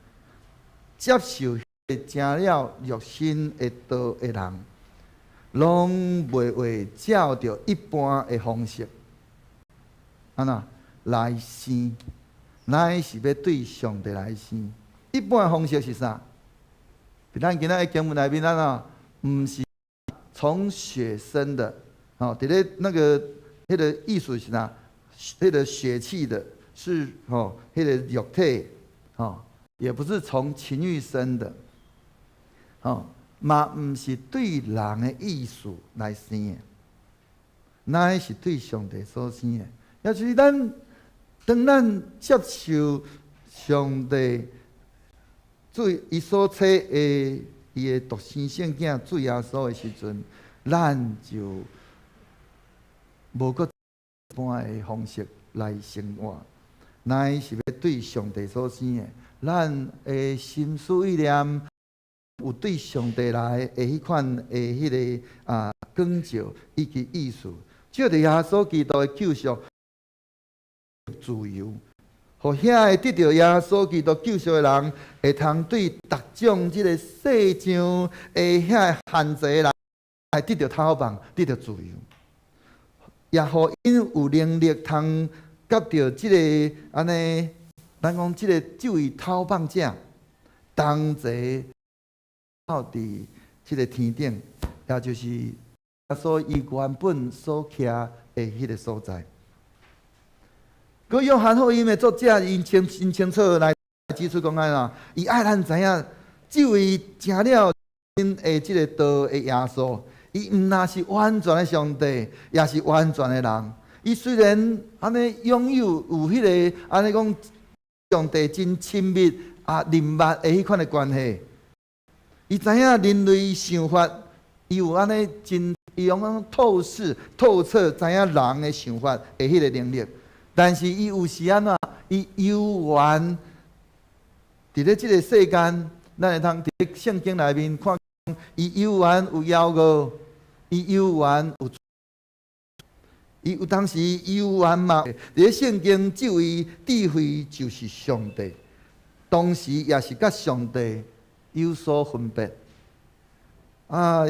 接受彼个成了肉身的道的人，攏袂會照著一般的方式，按怎來生，乃是欲對上帝來生。一般的方式是啥？佇咱今仔的經文內面，按怎？毋是從血生的，吼，佇咧那个彼个意思是啥？彼个血氣的，是吼，彼个肉體，吼，也不是從情慾生的，吼，嘛毋是對人的意思來生的，乃是對上帝所生的。也就是咱當咱接受上帝主伊所差的伊的獨生聖囝主耶穌的時陣，咱就無閣一般的方式來生活，乃是欲對上帝所生的。咱的心思意念有對上帝來的彼款的彼个光照以及意思，藉著耶穌基督的救贖自由，予遐個得著耶穌基督救贖的人，會通對逐種這个世上的遐个限制來得著解放，得著自由，也予𪜶有能力通佮著這个按呢，咱講這个這位逃放者同齊到佇這个天頂，也就是耶穌伊原本所徛的彼个所在。閣約翰福音的作者，𪜶清真清楚來指出講按怎，伊愛咱知影，這位成了身的這个道的耶穌，伊毋但是完全的上帝，也是完全的人。伊雖然按呢擁有有彼个按呢講上帝真親密啊、親密的彼款的關係，伊知影人類想法，伊有按呢真，伊用講透視、透徹知影人的想法的彼个能力。但是伊有時按怎？伊猶原佇咧這个世間，咱會通佇咧聖經內面看，伊猶原有驕傲，伊猶原有，伊有當時猶原嘛。佇咧聖經，這位智慧就是上帝，同時也是佮上帝有所分別。啊，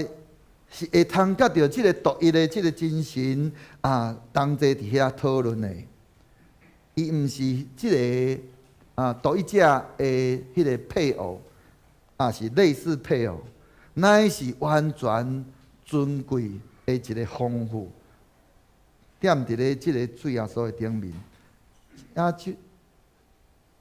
是會通佮著這个獨一的這个真神啊，同齊佇遐討論的。伊毋是這个獨一者的彼个配偶，啊是類似配偶，乃是完全尊貴、的一个豐富，踮佇咧這個主耶穌的頂面。啊，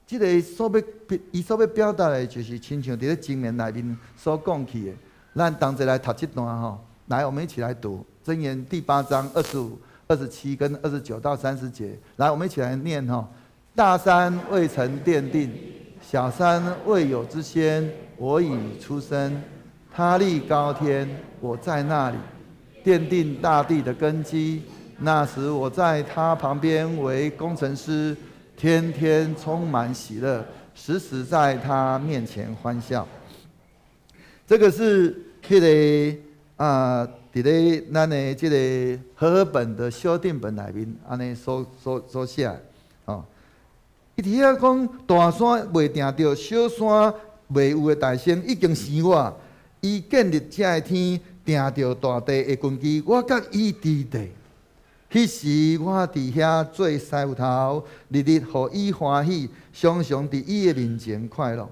這個所欲伊所欲表達的，就是親像佇咧箴言內面所講起的。咱同齊來讀這段吼，來，我們一起來讀箴言第八章25、27跟29到30節。來，我們一起來念吼。大山未曾奠定，小山未有之先，我已出生。他立高天，我在那裡奠定大地的根基。那時我在他旁邊為工程師，天天充滿喜樂，時時在他面前歡笑。這個是彼個啊，佇咧咱的這個和合本的修訂本內面，按呢所寫，哦。伊佇遐講，大山未定著，小山未有的大先已經生我。伊建立這个天，定著大地的根基，我佮伊佇地。彼時我佇遐做師傅頭，日日予伊歡喜，常常佇伊的面前快樂。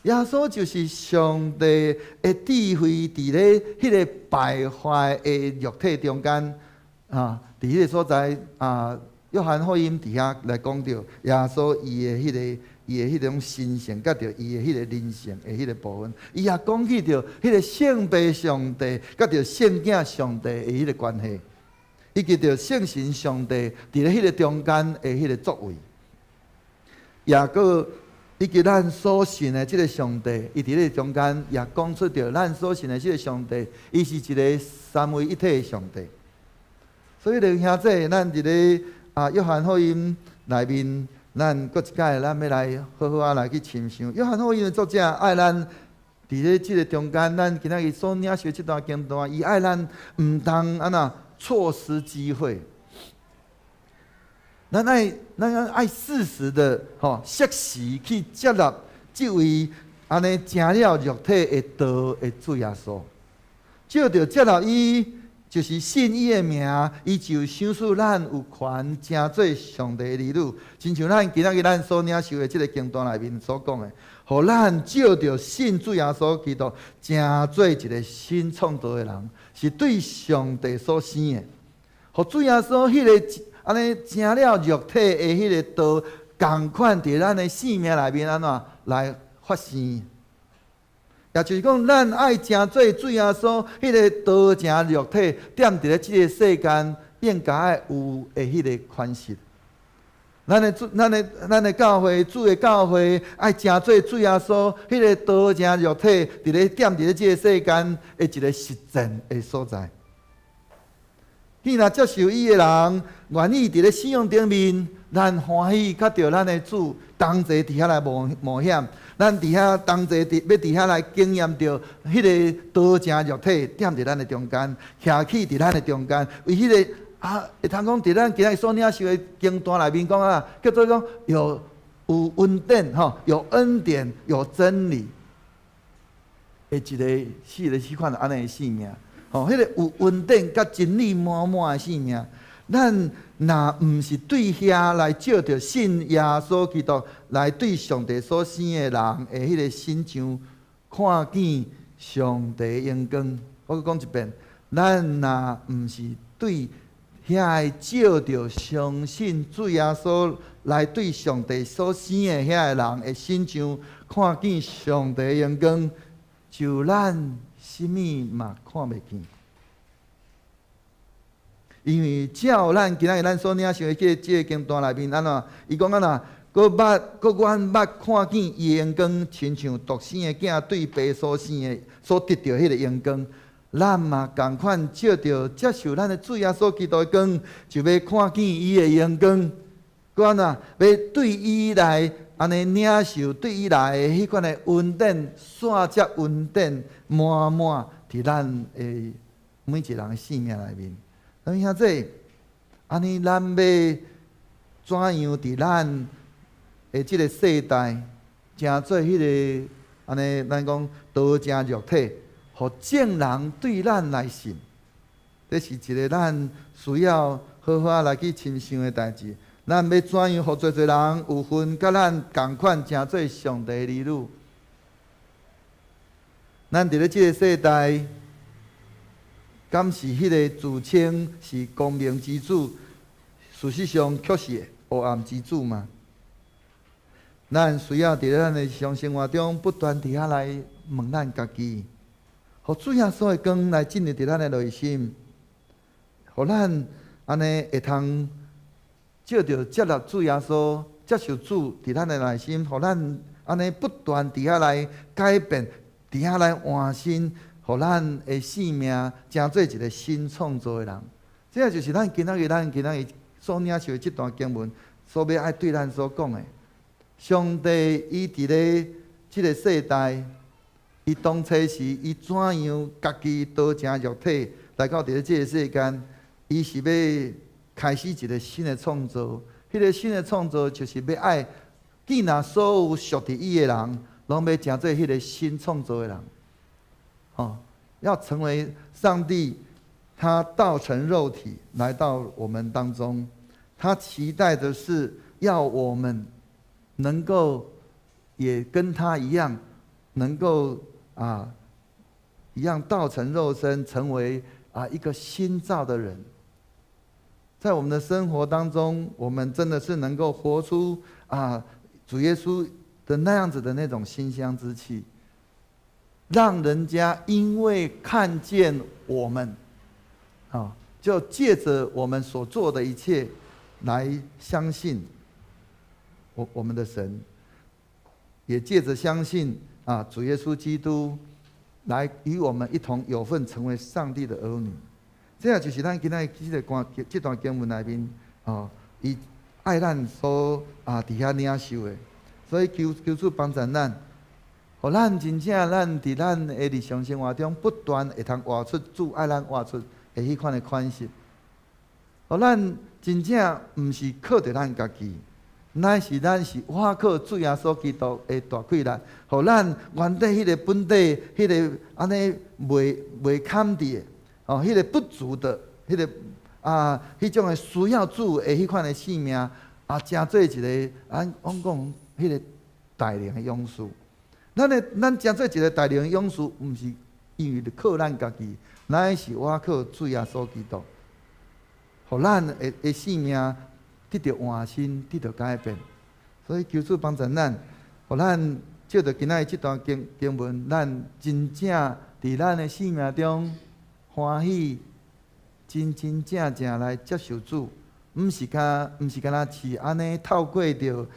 耶穌就是上帝的智慧，佇咧彼个敗壞的肉體中間啊，佇彼個所在啊。約翰福音佇遐來講著耶穌伊的彼個伊的彼種神性，佮著伊的彼個人性的彼個部分，伊也講起著彼個聖父上帝佮著聖囝上帝的彼個關係，以及著聖神上帝佇咧彼個中間的彼個作為，也閣以及咱所信的這個上帝，伊佇咧中間也講出著咱所信的這個上帝，伊是一個三位一體的上帝。所以，弟兄姊妹，咱佇咧啊，約翰福音內面，咱閣一擺，咱欲來好好仔來去深想。約翰福音的作者愛咱佇咧這個中間，咱今仔日所領受這段經段，伊愛咱毋通按怎錯失機會。咱愛適時的吼，適時去接納這位按呢成了肉體的道的主耶穌，藉著接納伊，就是信伊的名，伊就賞賜咱有權成做上帝的兒女，親像咱今仔日咱所領受的這個經段內面所講的，予咱藉著信主耶穌基督，成做一個新創造的人，是對上帝所生的。予主耶穌彼個按呢成了肉體的彼個道，仝款佇咱的生命內面按怎來發生。也就是講，咱愛成做主耶穌彼個道成肉體，踮佇咧這個世間應該愛有的彼個款式。咱的主、咱的教會、主的教會，愛成做主耶穌彼個道成肉體，佇咧踮佇咧這個世間的一個實踐的所在。既若接受伊的人，願意佇咧信仰頂面，咱歡喜佮著咱的主同齊佇遐來冒險，咱佇遐同齊佇欲佇遐來經驗著彼個道成肉體踮佇咱的中間，徛起佇咱的中間，為彼個啊，會通講佇咱今仔日所領受的經段內面講啊，叫做講有恩典吼，有恩典，有真理，的一個四個彼款按呢的生命。吼，彼個有恩典佮真理滿滿的生命，咱若毋是對遐來藉著信耶穌基督來對上帝所生的人的彼個身上，看見上帝榮光。我閣講一遍，咱若毋是對遐個藉著相信主耶穌來對上帝所生的遐个人的身上，看見上帝榮光，就咱啥物嘛看袂見。因為照咱今仔日咱所領受的這個經段內面，按怎？伊講按怎？閣捌，閣阮捌看見伊榮光，親像獨生的囝對爸所生的所得著彼個榮光。咱嘛仝款藉著接受咱的主耶穌基督的光，就欲看見伊的榮光。閣按怎？欲對伊來按呢領受，對伊來的彼款的恩典，煞接恩典滿滿佇咱的每一個人的生命內面。兄弟，按呢咱欲怎樣佇咱的這個世代，成做彼個按呢，咱講道成肉體，予眾人對咱來信，這是一個咱需要好好來去深想的代誌。咱欲怎樣予濟濟人有份佮咱仝款成做上帝的兒女？咱佇咧這個世代，敢是彼个自稱是光明之子，事實上卻是黑暗之子嗎？咱需要佇咱的日常生活中不斷佇遐來問咱家己，予主耶穌的光來進入佇咱的內心，予咱按呢會通藉著接納主耶穌，接受主佇咱的內心，予咱按呢不斷佇遐來改變，佇遐來換新，予咱的生命成做一個新創造的人。這個就是咱今仔日所領受的這段經文所欲愛對咱所講的。上帝伊佇咧這個世代，伊當初時伊怎樣家己道成肉體來到佇咧這個世間，伊是欲開始一個新的創造。彼個新的創造就是欲愛，既然所有屬佇伊的人，攏欲成做彼個新創造的人。哦，要成為上帝，他道成肉體來到我們當中，他期待的是要我們能夠也跟他一樣，能夠一樣道成肉身，成為一個新造的人。在我們的生活當中，我們真的是能夠活出主耶穌的那樣子的那種馨香之氣，讓人家因為看見我們，就借著我們所做的一切來相信我們的神，也借著相信主耶穌基督來與我們一同有份成為上帝的兒女。這個就是咱今仔日這個這段經文內面，伊愛咱所佇遐領受的，所以求求主幫助咱，予咱真正咱佇咱的日常生活中不斷會通活出主愛咱活出的彼款的款式，予咱真正毋是靠著咱家己，乃是咱是倚靠主耶穌基督的大氣力，予咱原底彼個本底，彼個按呢袂堪佇的，彼個不足的，彼個彼種的需要主的彼款的生命，成做一個按阮講彼個大能的勇士。咱成做一個大能的勇士，毋是因為靠咱家己，乃是倚靠主耶穌基督，予咱的生命得著換新，得著改變。所以求主幫助咱，予咱藉著今仔日這段經文，咱真正佇咱的生命中歡喜，真真正正來接受主，毋是干焦是按呢透過著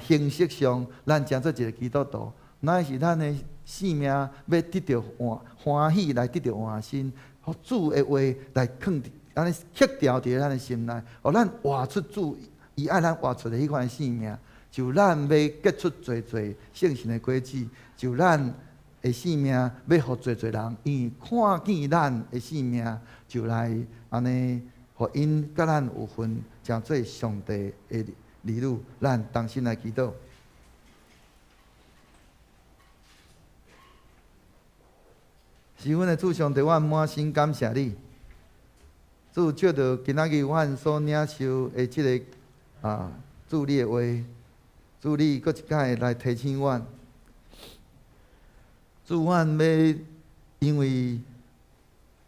形式上，咱成做一個基督徒，乃是咱的生命欲得著換歡喜來得著換新，予主的話來囥佇按呢刻牢佇咱的心內，予咱活出主伊愛咱活出的彼款的生命，就咱欲結出濟濟聖神的果子，就咱的生命欲予濟濟人，因為看見咱的生命，就來按呢，予𪜶佮咱有份，成做上帝的兒女。咱同心來祈禱。是阮的主上帝，阮滿心感謝你。主藉著今仔日阮所領受的這个主你的話，主你閣一擺來提醒阮。主，阮欲因為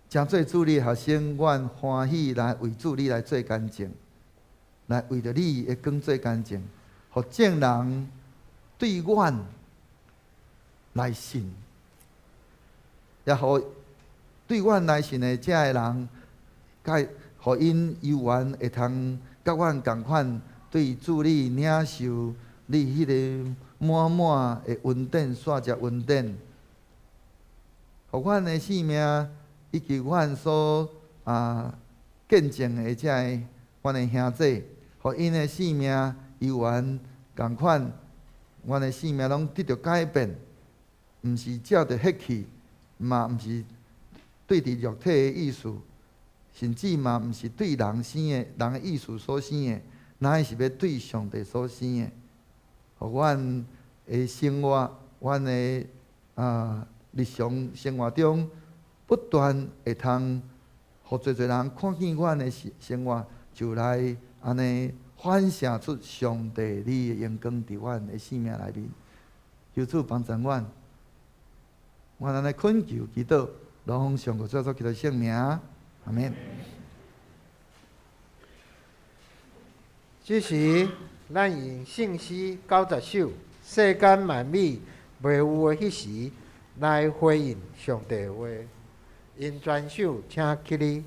成做主你的學生，阮歡喜來為主你來做見證，來為著你的光做見證，予眾人對阮來信，也予對阮來信的這个人，佮予𪜶有緣會通佮阮仝款對主你領受你彼个滿滿的恩典，煞只恩典，予阮的生命以及阮所見證的這个阮的兄弟，予𪜶的生命有緣仝款，阮的生命攏得著改變，毋是照著血氣，嘛毋是對佇肉體的意思，甚至嘛毋是對人生的人的意思所生的，乃是欲對上帝所生的。予阮的生活，阮的日常生活中，不斷會通予濟濟人看見阮的生活，就來按呢反射出上帝你的榮光佇阮的生命內面。求主幫助阮，阮按呢懇求祈禱，攏奉上主耶穌基督聖名，阿們。這時，咱用聖詩90首，世間萬美袂有的彼時，來回應上帝的話。用全首請起立。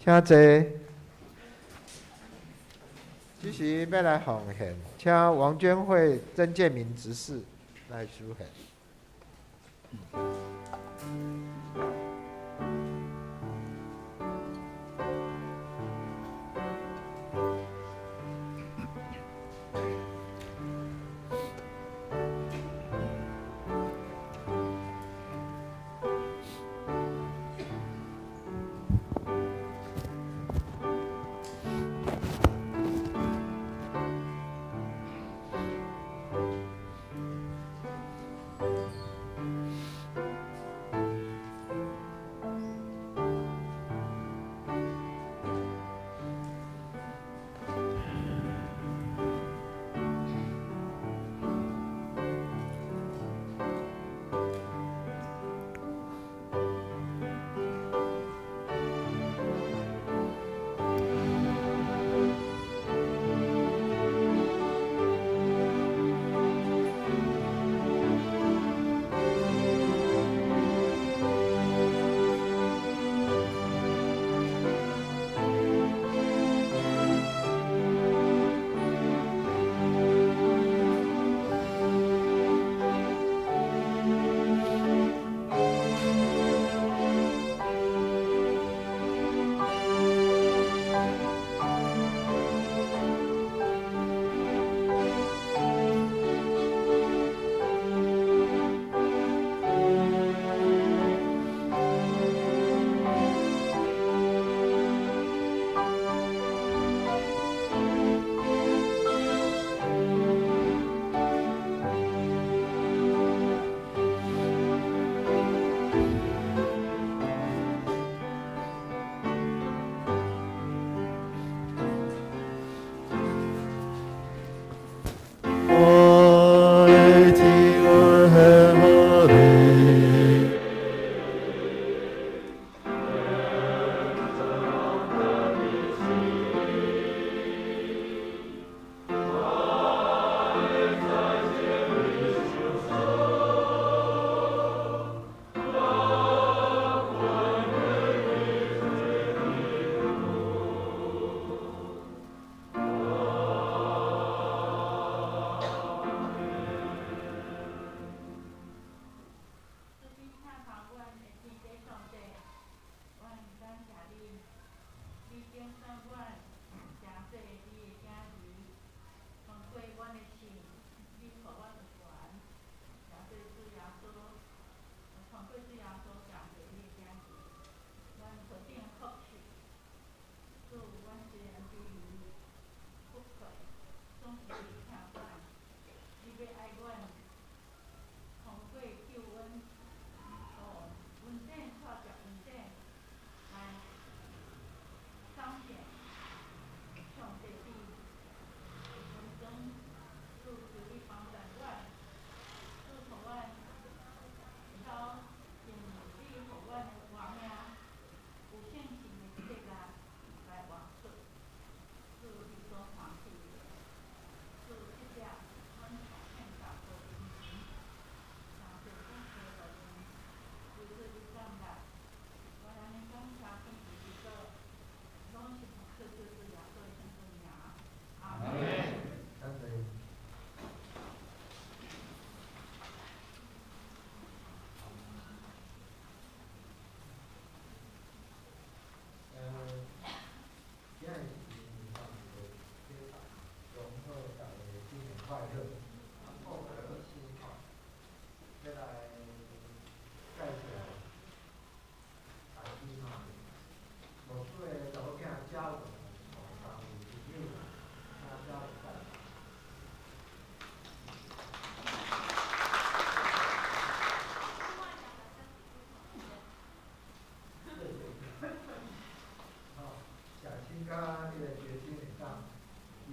請坐。這時欲來奉獻，請王娟惠、曾建明執事來書獻。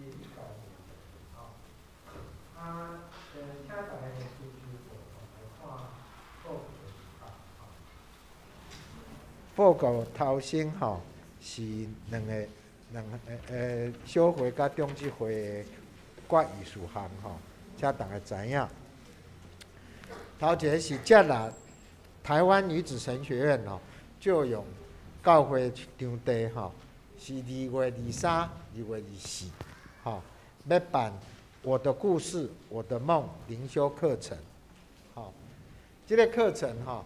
教吼。啊，請大家抽抽來看報告。報告頭先吼是兩個小會佮長執會的決議事項吼，請大家知影。頭一個是接納台灣女子神學院吼，借用教會場地吼，是2月23、2月24，吼，欲辦我的故事、我的夢靈修課程，吼，這個課程吼，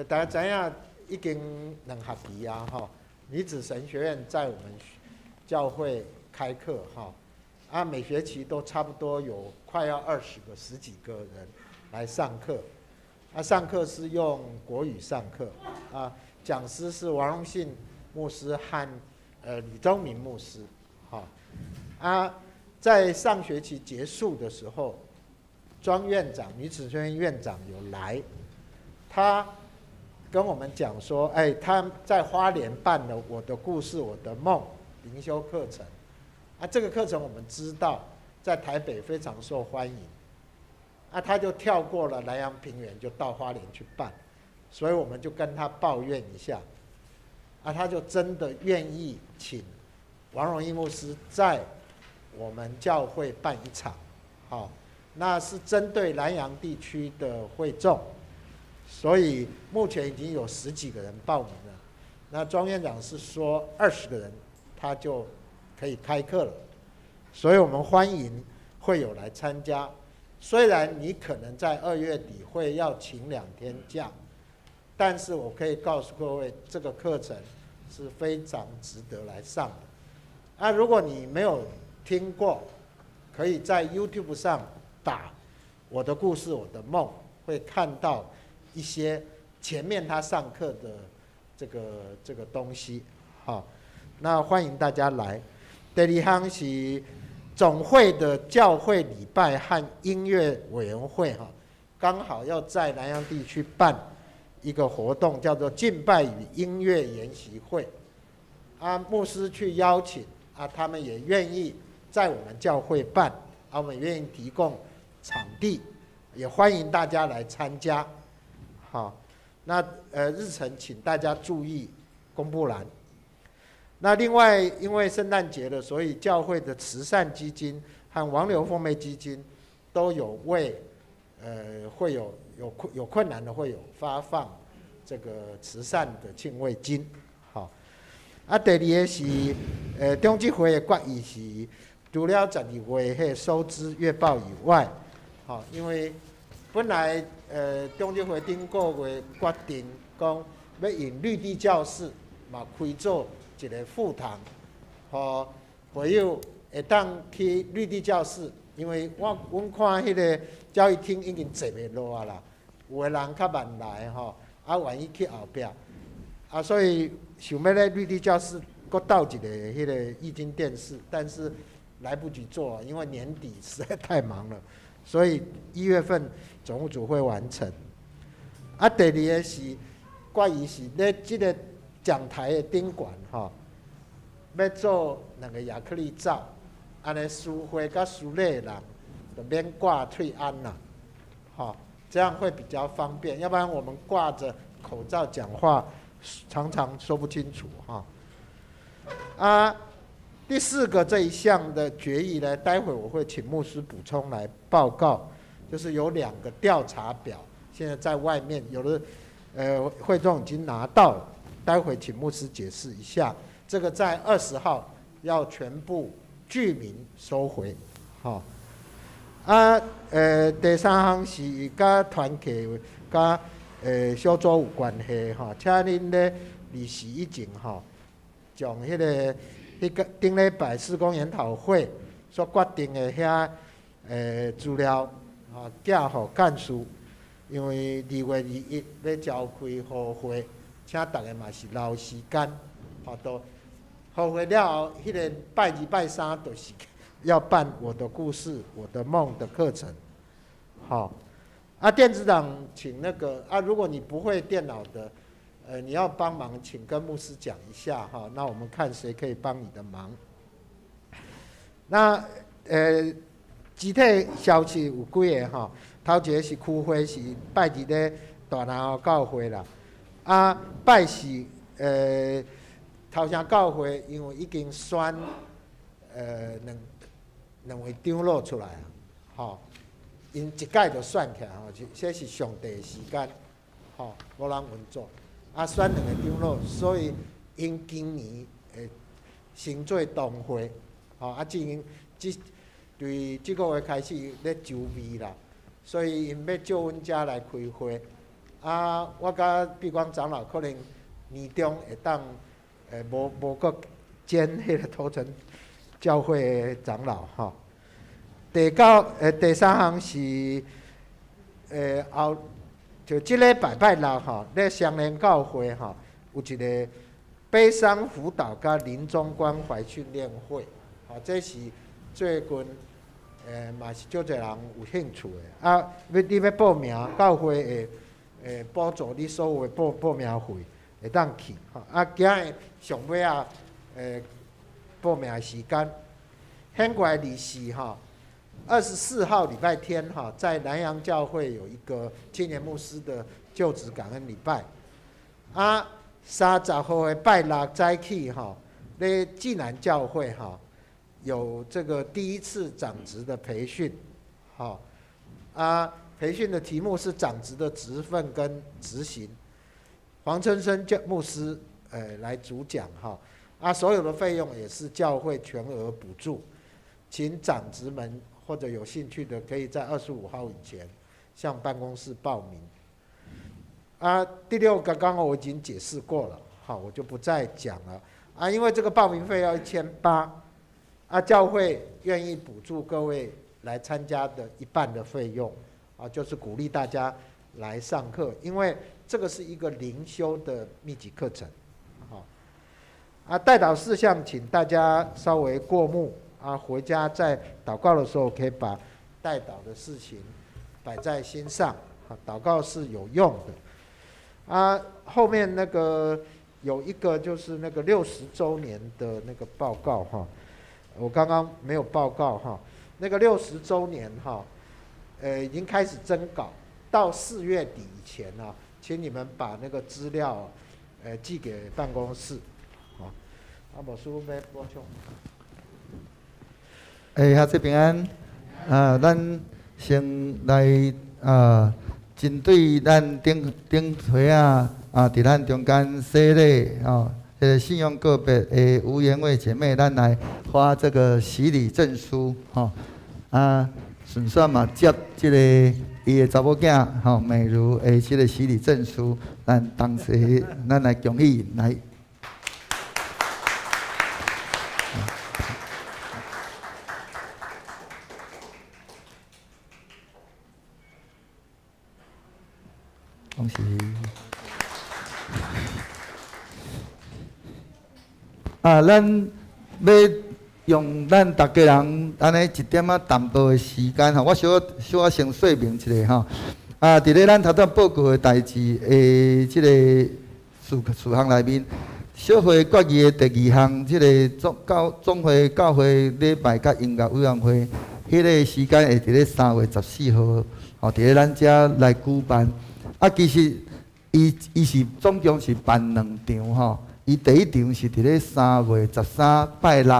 大家知影已經兩學期啊，吼，女子神學院在我們教會開課，吼，啊，每學期都差不多有快要20個、十幾個人來上課，啊，上課是用國語上課，啊，講師是王榮信牧師和李宗明牧師，哈，啊，在上學期結束的時候，莊院長、女子學院院長有來，他跟我們講說，哎，他在花蓮辦了《我的故事，我的夢》靈修課程，啊，這個課程我們知道在台北非常受歡迎，啊，他就跳過了南陽平原，就到花蓮去辦，所以我們就跟他抱怨一下，啊，他就真的願意請王榮義牧師在我們教會辦一場，好，那是針對南陽地區的會眾。所以目前已經有十幾個人報名了。那莊院長是說20個人他就可以開課了，所以我們歡迎會友來參加。雖然你可能在2月底會要請2天假，但是我可以告訴各位，這個課程是非常值得來上的。啊，如果你沒有聽過，可以在 YouTube 上打“我的故事，我的夢”，會看到一些前面他上課的這個東西，好，那歡迎大家來。第二項是總會的教會禮拜和音樂委員會，哈，剛好要在南陽地區辦一個活動，叫做敬拜與音樂研習會。啊，牧師去邀請，啊，他們也願意在我們教會辦，啊，我們願意提供場地，也歡迎大家來參加。好，那日程請大家注意公布欄。那另外，因為聖誕節了，所以教會的慈善基金和王劉鳳妹基金都有為會有有困難的會友發放這個慈善的慶慰金。好，啊，第二個是長執會的決議是，除了12月彼收支月報以外，好，因為本來長執會頂個月決定講欲用綠地教室嘛開做一個副堂，予會友會當去綠地教室，因為我阮看彼個教育廳已經坐袂落啊啦，有的人較慢來吼，啊願意去後壁，啊所以想欲咧綠地教室閣鬥一個彼個液晶電視，但是來不及做，因為年底實在太忙了，所以1月份總務組會完成。啊，第二個是決議是咧這個講台的頂懸吼，欲做兩個亞克力罩，按呢司會佮司禮的人就免掛喙罨啦，吼，這樣會比較方便。要不然我們掛着口罩講話，常常說不清楚哈。啊，第四個這一項的決議呢，待會我會請牧師補充來報告，就是有兩個調查表，現在在外面有的，會眾已經拿到了，待會請牧師解釋一下。這個在20號要全部具名收回，好。啊，第三項是佮團契佮小組有關係吼，請恁咧2時以前吼，將彼個頂禮拜事工研討會所決定的遐資料吼，寄予幹事，因為2月21欲召開予會，請逐家嘛是留時間，吼都予會了後，彼個拜二拜三就是要辦我的故事、我的夢的課程，好，啊，電子檔請那個啊，如果你不會電腦的，你要幫忙，請跟牧師講一下哈，那我們看誰可以幫你的忙。那肢體消息有幾個吼？頭一個是區會是拜佇咧大南湖教會啦，啊拜四頭城教會因為已經選兩位長老出來啊，吼，𪜶一屆就選起來吼，這是上帝的時間，吼，無人運作，啊選兩个長老，所以𪜶今年會先做冬會，吼，啊進行這對這個月開始咧籌備啦，所以𪜶欲借阮遮來開會，啊，我佮碧光長老可能年中會當，無閣兼彼個頭城教會的長老吼。第九，第三項是，後就這禮拜拜六吼，咧雙連教會吼，有一個悲傷輔導佮臨終關懷訓練會，吼，這是最近，嘛是足濟人有興趣的。啊，欲你欲報名，教會會補助你所有的報名費，會當去。吼，啊，今日上尾仔，報名的時間，現過來二四吼，24號禮拜天哈，在南洋教會有一個青年牧師的就職感恩禮拜。啊，30號的拜六早起哈，咧濟南教會哈，有這個第一次長職的培訓，哈，啊，培訓的題目是長職的職分跟執行，黃春生教牧師來主講哈，啊，所有的費用也是教會全額補助，請長職們或者有興趣的，可以在25號以前向辦公室報名。啊，第六個剛剛我已經解釋過了，好，我就不再講了。啊，因為這個報名費要1800，啊，教會願意補助各位來參加的一半的費用，啊，就是鼓勵大家來上課，因為這個是一個靈修的密集課程，好。啊，代禱事項，請大家稍微過目。啊，回家在禱告的時候，可以把代禱的事情擺在心上。啊，禱告是有用的。啊，後面那個有一個就是那個60週年的那個報告哈，我剛剛沒有報告哈。那個60週年哈，已經開始徵稿，到4月底以前呢，請你們把那個資料寄給辦公室。好，啊，牧師欲補充。欸，兄弟平安。啊，咱先來啊，針對咱頂頂歲仔啊，佇咱中間洗禮吼，這个信仰告別的吳妍慧姐妹，咱來發這個洗禮證書吼。啊，順紲嘛接這個伊的查某囝吼美如的這個洗禮證書，咱同齊咱來恭喜來。恭喜！啊，咱欲用咱逐家人按呢一點仔淡薄的時間吼，我小可小可先說明一下吼。啊，佇咧咱頭拄報告的代誌的這個事項內面，小會決議的第二項，這个總會教會禮拜佮音樂委員會，彼个時間會佇咧3月14號，吼，佇咧咱遮來舉辦。啊，其實伊是總共是辦兩場吼，伊第一場是佇咧3月13拜六，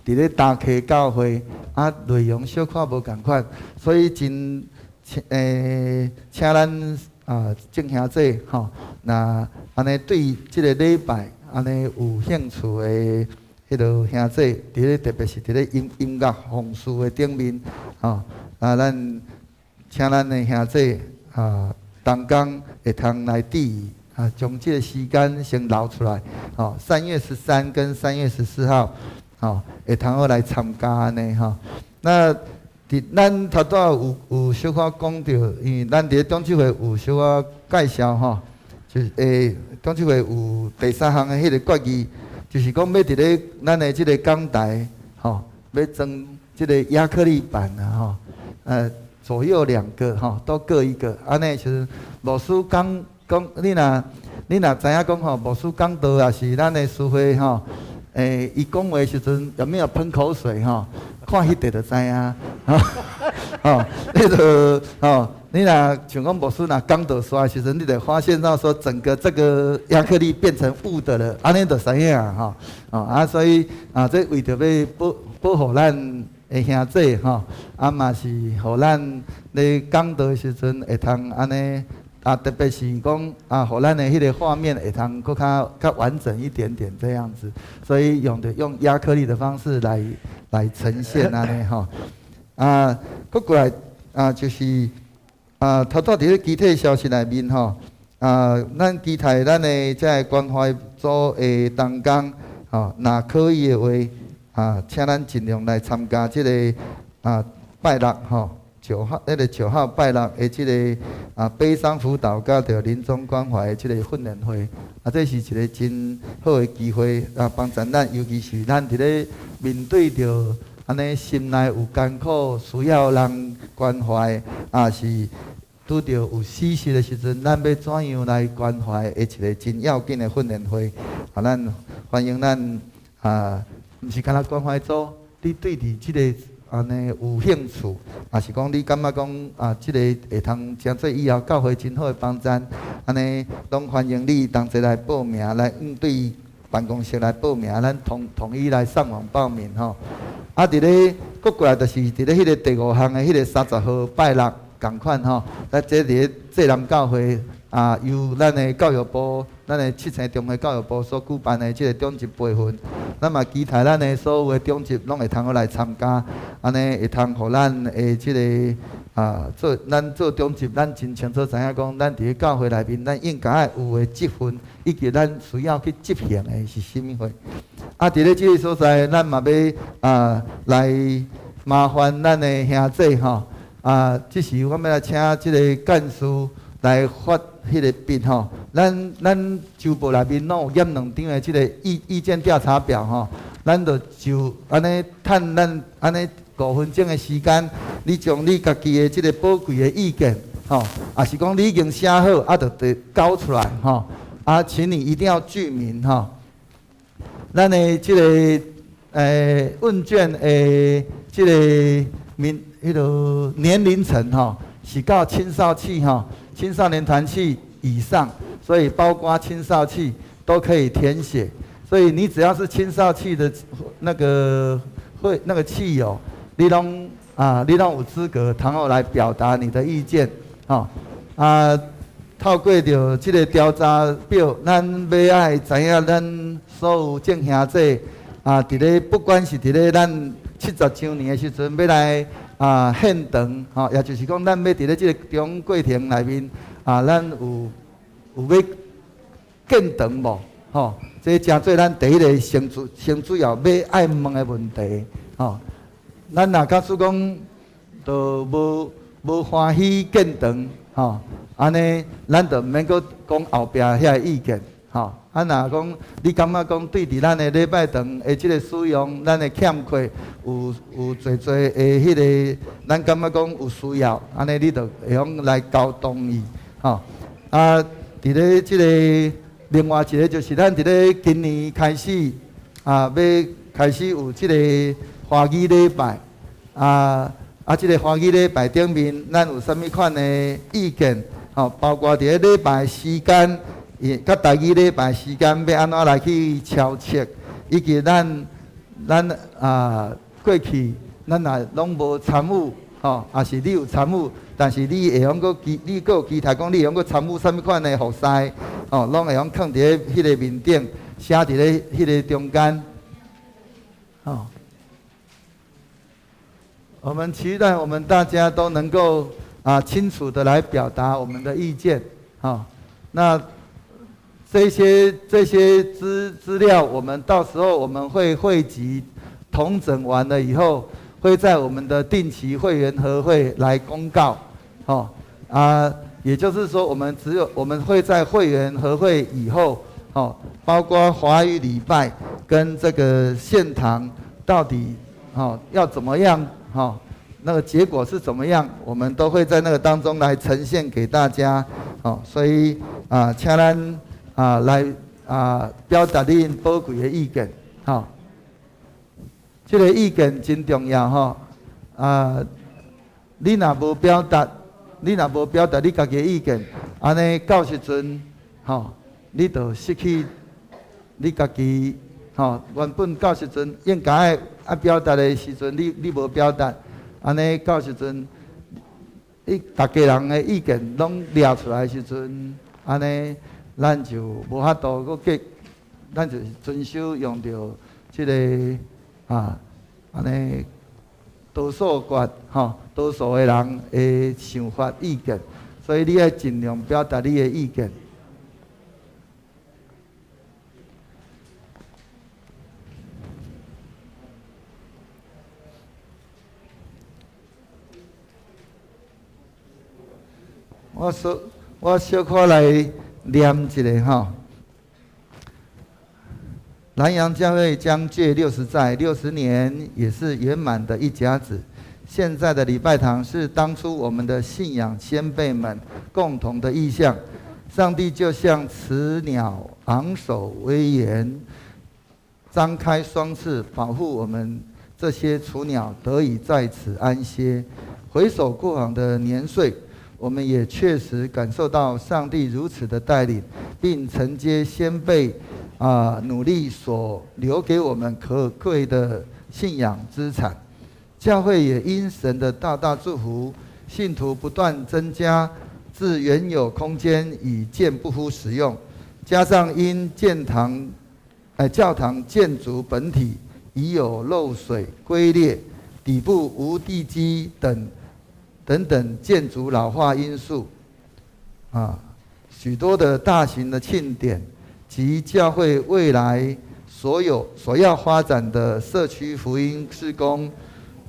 佇咧大溪教會，啊，內容小可無仝款，所以真請請咱啊眾兄弟吼，若按呢對這个禮拜按呢有興趣的彼落兄弟，佇咧特別是佇咧音樂奉事的頂面，吼，啊，咱請咱的兄弟啊。同工會通來致意啊，將這个時間先留出來，吼，3月13跟3月14號，吼，會通好來參加按呢吼。那佇咱頭拄仔有小可講著，因為咱佇咧中秋會有小可介紹吼，就是中秋會有第三項的彼个決議，就是講欲佇咧咱的這个講台，吼，欲裝這个亞克力板啊，吼，左右兩個吼，都各一個。按呢就是牧師講講，你若知影講吼，牧師講道也是咱的司會吼，伊講話時陣有沒有噴口水吼？看彼塊就知影，吼，你就吼，你若像講牧師若講道煞的時陣，你就發現到說整個這個亞克力變成霧的了，按呢就知影吼，哦啊，所以啊，這為著欲保護咱的兄弟吼，啊嘛是予咱咧講道的時陣會通按呢。啊，特別是講啊，予咱的彼個畫面會通閣較完整一點點這樣子，所以用的用亞克力的方式來呈現按呢吼。啊，閣過來啊，就是啊，頭拄佇咧其他消息內面吼，啊，咱期待咱的這個關懷組的同工吼，若可以的話，啊，請咱盡量來參加這個啊拜六吼。九號，彼個9號拜六的這個啊悲傷輔導佮著臨終關懷的這個訓練會，啊，這是一個真好的機會啊，幫助咱，尤其是咱佇咧面對著按呢心內有艱苦，需要人關懷，啊是拄著有死訊的時陣，咱欲怎樣來關懷的一個真要緊的訓練會，啊，咱歡迎咱啊，毋是干焦關懷組，你對佇這個按呢有興趣，也是講你感覺講啊，這個會通成做以後教會真好的幫贊，按呢攏歡迎你同齊來報名，來對辦公室來報名，咱統一來上網報名吼。啊，佇咧閣過來就是佇咧彼個第五項的彼個30號拜六仝款吼，咱這佇咧濟南教會啊，由咱的教育部，咱的七星中會教育部所舉辦的這個長執培訓，咱嘛期待咱的所有的長執攏會通好來參加，按呢會通予咱的這個啊做咱做長執，咱真清楚知影講，咱佇咧教會內面，咱應該愛有的職分，以及咱需要去執行的是啥物貨。啊，佇咧這個所在，咱嘛欲啊來麻煩咱的兄弟吼，啊，這時我欲來請這個幹事來發彼個筆吼，咱週報內面攏有印兩張的這個意見調查表吼，咱就就按呢趁咱按呢5分鐘的時間，你將你家己的這個寶貴的意見吼，抑是講你已經寫好，啊，就得交出來吼，啊，請你一定要具名吼。咱的這個問卷的這個名，彼個年齡層吼，是到青少期吼，青少年團契以上，所以包括青少期都可以填寫。所以你只要是青少期的那個會那個契友，你攏有資格，通好來表達你的意見，吼啊。透過著這個調查表，咱欲愛知影咱所有眾兄弟啊，佇咧不管是佇咧咱70週年的時陣，欲來啊獻堂，吼，也就是講，咱欲佇咧這個中過程內面啊，咱有欲建堂無？吼，這成做咱第一個先主要欲愛問的問題，吼。咱若假使講，都無歡喜建堂，吼。按呢，咱就毋免閣講後壁遐个意見，吼。啊，若講你感覺講對佇咱的禮拜堂的這個使用，咱的欠缺有濟濟的彼個，咱感覺講有需要，按呢你就會用來交同意，吼。啊，佇咧這個另外一個就是咱佇咧今年開始啊，欲開始有這個華語禮拜，啊，這個華語禮拜頂面，咱有啥物款的意見？吼，包括佇咧禮拜時間，佮台語禮拜時間欲按怎來去敲切，以及咱啊過去咱若攏無參與，吼，抑是你有參與，但是你會用閣期，你閣有期待講你會用閣參與啥物款的服侍，吼，攏會用囥佇咧彼個面頂，寫佇咧彼個中間，吼。我們期待我們大家都能夠啊清楚的來表達我們的意見，好，那這些資料，我們到時候我們會匯集統整完了以後，會在我們的定期會員和會來公告，好啊，也就是說，我們只有我們會在會員和會以後，哦，包括華語禮拜跟這個獻堂到底，哦，要怎麼樣，哦，那個結果是怎麼樣，我們都會在那個當中來呈現給大家，哦，所以啊，請咱啊來啊表達恁寶貴的意見，好。這个意見真重要吼。啊，你若無表達，你若無表達你家己的意見，按呢到時陣吼，你就失去你家己吼。原本到時陣應該愛愛表達的時陣，你無表達，按呢到時陣，你逐家人的意見攏掠出來的時陣，按呢咱就無法度閣繼，咱就是遵守用著這个啊，按呢多數決吼，多數的人的想法意見，所以你愛盡量表達你的意見。我小我小可來念一下吼。南洋教會將屆60載，60年也是圓滿的一甲子。現在的禮拜堂是當初我們的信仰先輩們共同的意向。上帝就像雌鳥昂首威嚴，張開雙翅，保護我們這些雛鳥得以在此安歇。回首過往的年歲，我們也確實感受到上帝如此的帶領，並承接先輩努力所留給我們可貴的信仰資產。教會也因神的大大祝福，信徒不斷增加，至原有空間已漸不敷使用，加上因建堂、教堂建築本體已有漏水、龜裂、底部無地基等等等建築老化因素，許多的大型的慶典及教會未來所有所要發展的社區福音事工，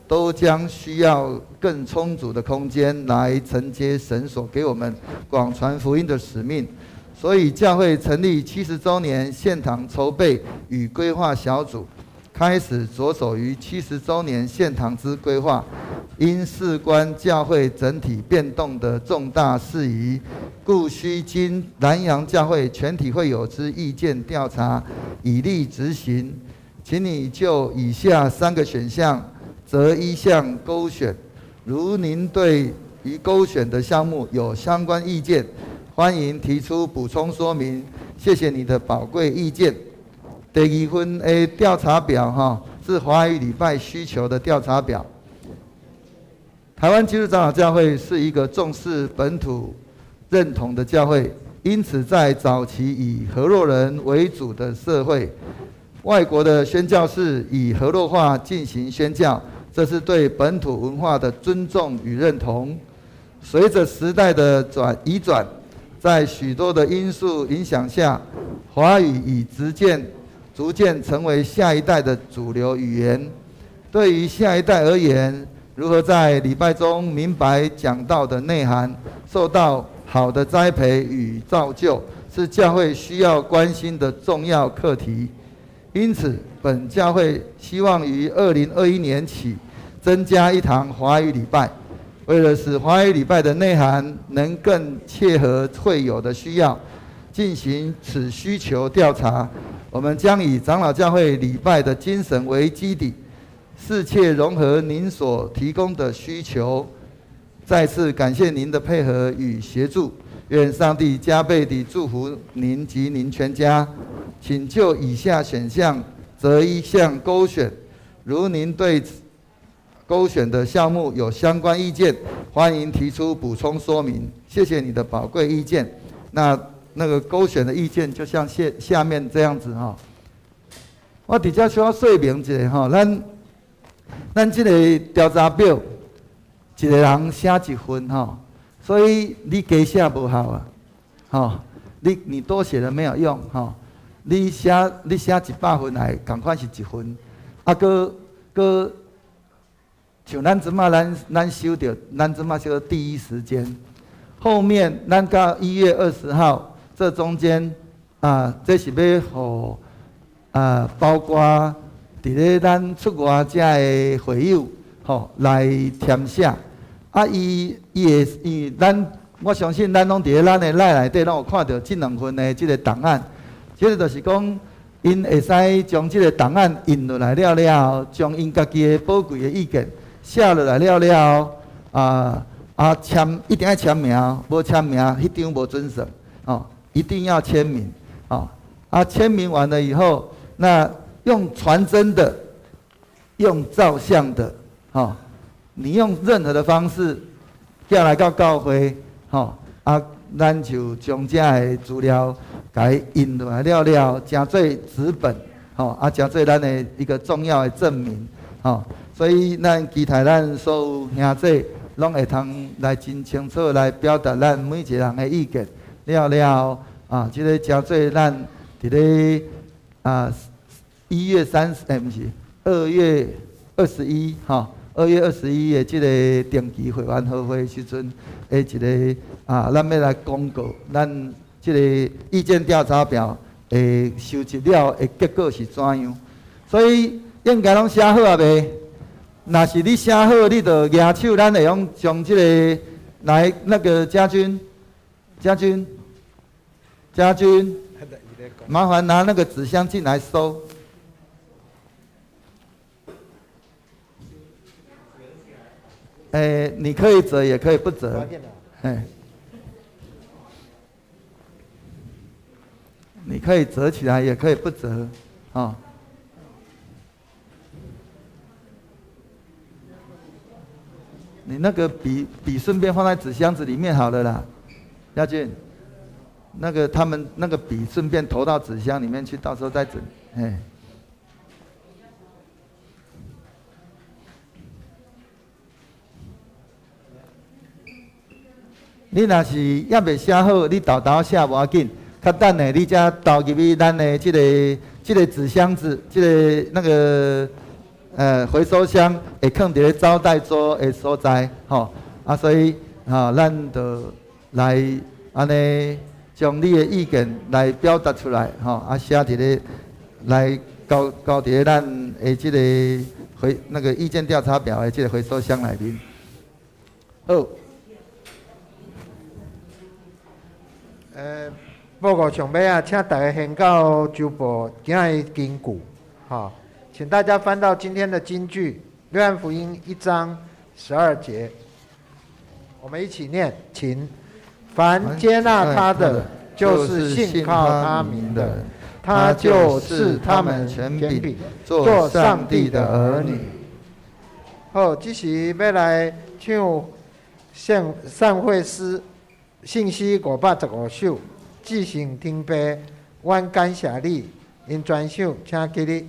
都將需要更充足的空間來承接神所給我們廣傳福音的使命。所以教會成立70週年獻堂籌備與規劃小組，開始着手於70週年獻堂之規劃。因事關教會整體變動的重大事宜，故須經南洋教會全體會友之意見調查，以利執行。請你就以下三個選項擇一項勾選。如您對於勾選的項目有相關意見，歡迎提出補充說明。謝謝你的寶貴意見。第二份的調查表，哈，是華語禮拜需求的調查表。台灣基督長老教會是一個重視本土認同的教會，因此在早期以河洛人為主的社會，外國的宣教士以河洛話進行宣教，這是對本土文化的尊重與認同。隨着時代的轉移轉，在許多的因素影響下，華語已逐漸逐漸成為下一代的主流語言。對於下一代而言，如何在禮拜中明白講道的內涵，受到好的栽培與造就，是教會需要關心的重要課題。因此，本教會希望於2021年起增加一堂華語禮拜，為了使華語禮拜的內涵能更切合會友的需要，進行此需求調查。我們將以長老教會禮拜的精神為基底，適切融合您所提供的需求。再次感謝您的配合與協助，願上帝加倍地祝福您及您全家。請就以下選項擇一項勾選。如您對勾選的項目有相關意見，歡迎提出補充說明。謝謝你的寶貴意見。那那個勾選的意見就像下下面這樣子哈。我佇遮小可說明一下吼，咱咱這個調查表，一個人寫一份吼，所以你加寫無效啊，吼，你多寫了沒有用吼，你寫100份來，仝款是一份，啊，閣閣像咱這馬咱咱收著，咱這馬說第一時間，後面咱到1月20號這中間啊，這是欲予啊，包括佇咧咱出外遮的會友吼來填寫，啊，伊伊會伊咱我相信咱攏佇咧咱的內內底攏有看著這兩份的這个檔案，這个就是講 𪜶會使將這個檔案印落來了了後，將𪜶家己的寶貴的意見寫落來了了後，簽一定愛簽名，無簽名，彼張無準算，哦，一定要簽名，哦，簽名完了以後，那用傳真的，用照相的，哦，你用任何的方式寄來到教會，吼，咱就將這个資料共印落來了了，成做紙本，吼，成做咱的一個重要的證明，吼，所以咱期待咱所有兄弟攏會通來真清楚來表達咱每一個人的意見，了了後，這个成做咱佇咧1月30，毋是2月21，吼。2月21的這个定期會員和會時陣的一个咱欲來公告咱這个意見調查表的收集了的結果是怎樣。所以應該攏寫好啊未？若是你寫好，你就舉手，咱會用將這个來那個家軍，家軍，家軍，麻煩拿那個紙箱進來收。你可以折，也可以不折。你可以折起來，也可以不折，哦。你那個筆順便放在紙箱子裡面好了啦，亞俊，那個他們那個筆順便投到紙箱裡面去，到時候再整，你若是猶未寫好，你沓沓寫無要緊，較等下你才投入去咱的這個紙箱子，這个那個回收箱會囥佇咧招待桌的所在，吼，所以吼，咱就來按呢將你的意見來表達出來，吼，寫佇咧來交佇咧咱的這个回那個意見調查表的這个回收箱內面。好。報告上尾啊，請大家先到周報今日金句，吼，請大家翻到今天的金句，《約翰福音》1章12節，我們一起念，請。凡接納他的，就是信靠他名的，他就賜他們權柄，做上帝的兒女。好，這時欲來唱散會詩。信息515首，至聖天父，阮感謝你，𪜶全首，請起立。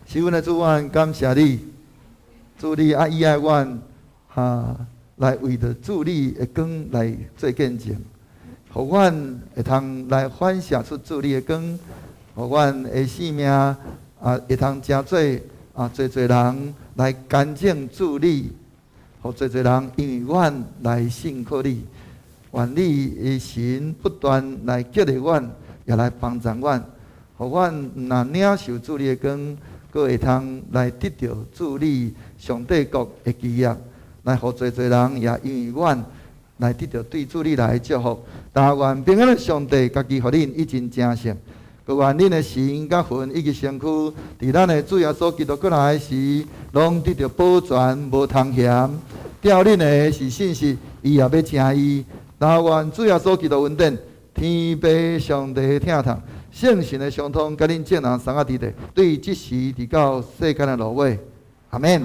是阮的主，阮感謝你，主你伊愛阮，來為著主你的光來做見證，予阮會通來反射出主你的光，予阮的生命會通成做濟濟人來乾淨主你，予予濟濟人因為阮來信靠你，願你的神不斷來激勵阮，也來幫助阮，予阮毋但領受主你的光，閣會通來得著主你上帝國的基業，來予濟濟人也因為阮來得著對主你來的祝福。但願平安的上帝家己予恁以真成聖，閣願恁的神佮魂以及身軀，佇咱的主耶穌基督閣來時，攏得著保全，無通嫌。吊恁的是信實，伊也欲成伊。但願主耶穌基督恩典，天父上帝的疼痛，聖神的相通，佮恁眾人欉仔佇咧，對這時直到世間的落尾。阿們。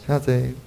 請坐。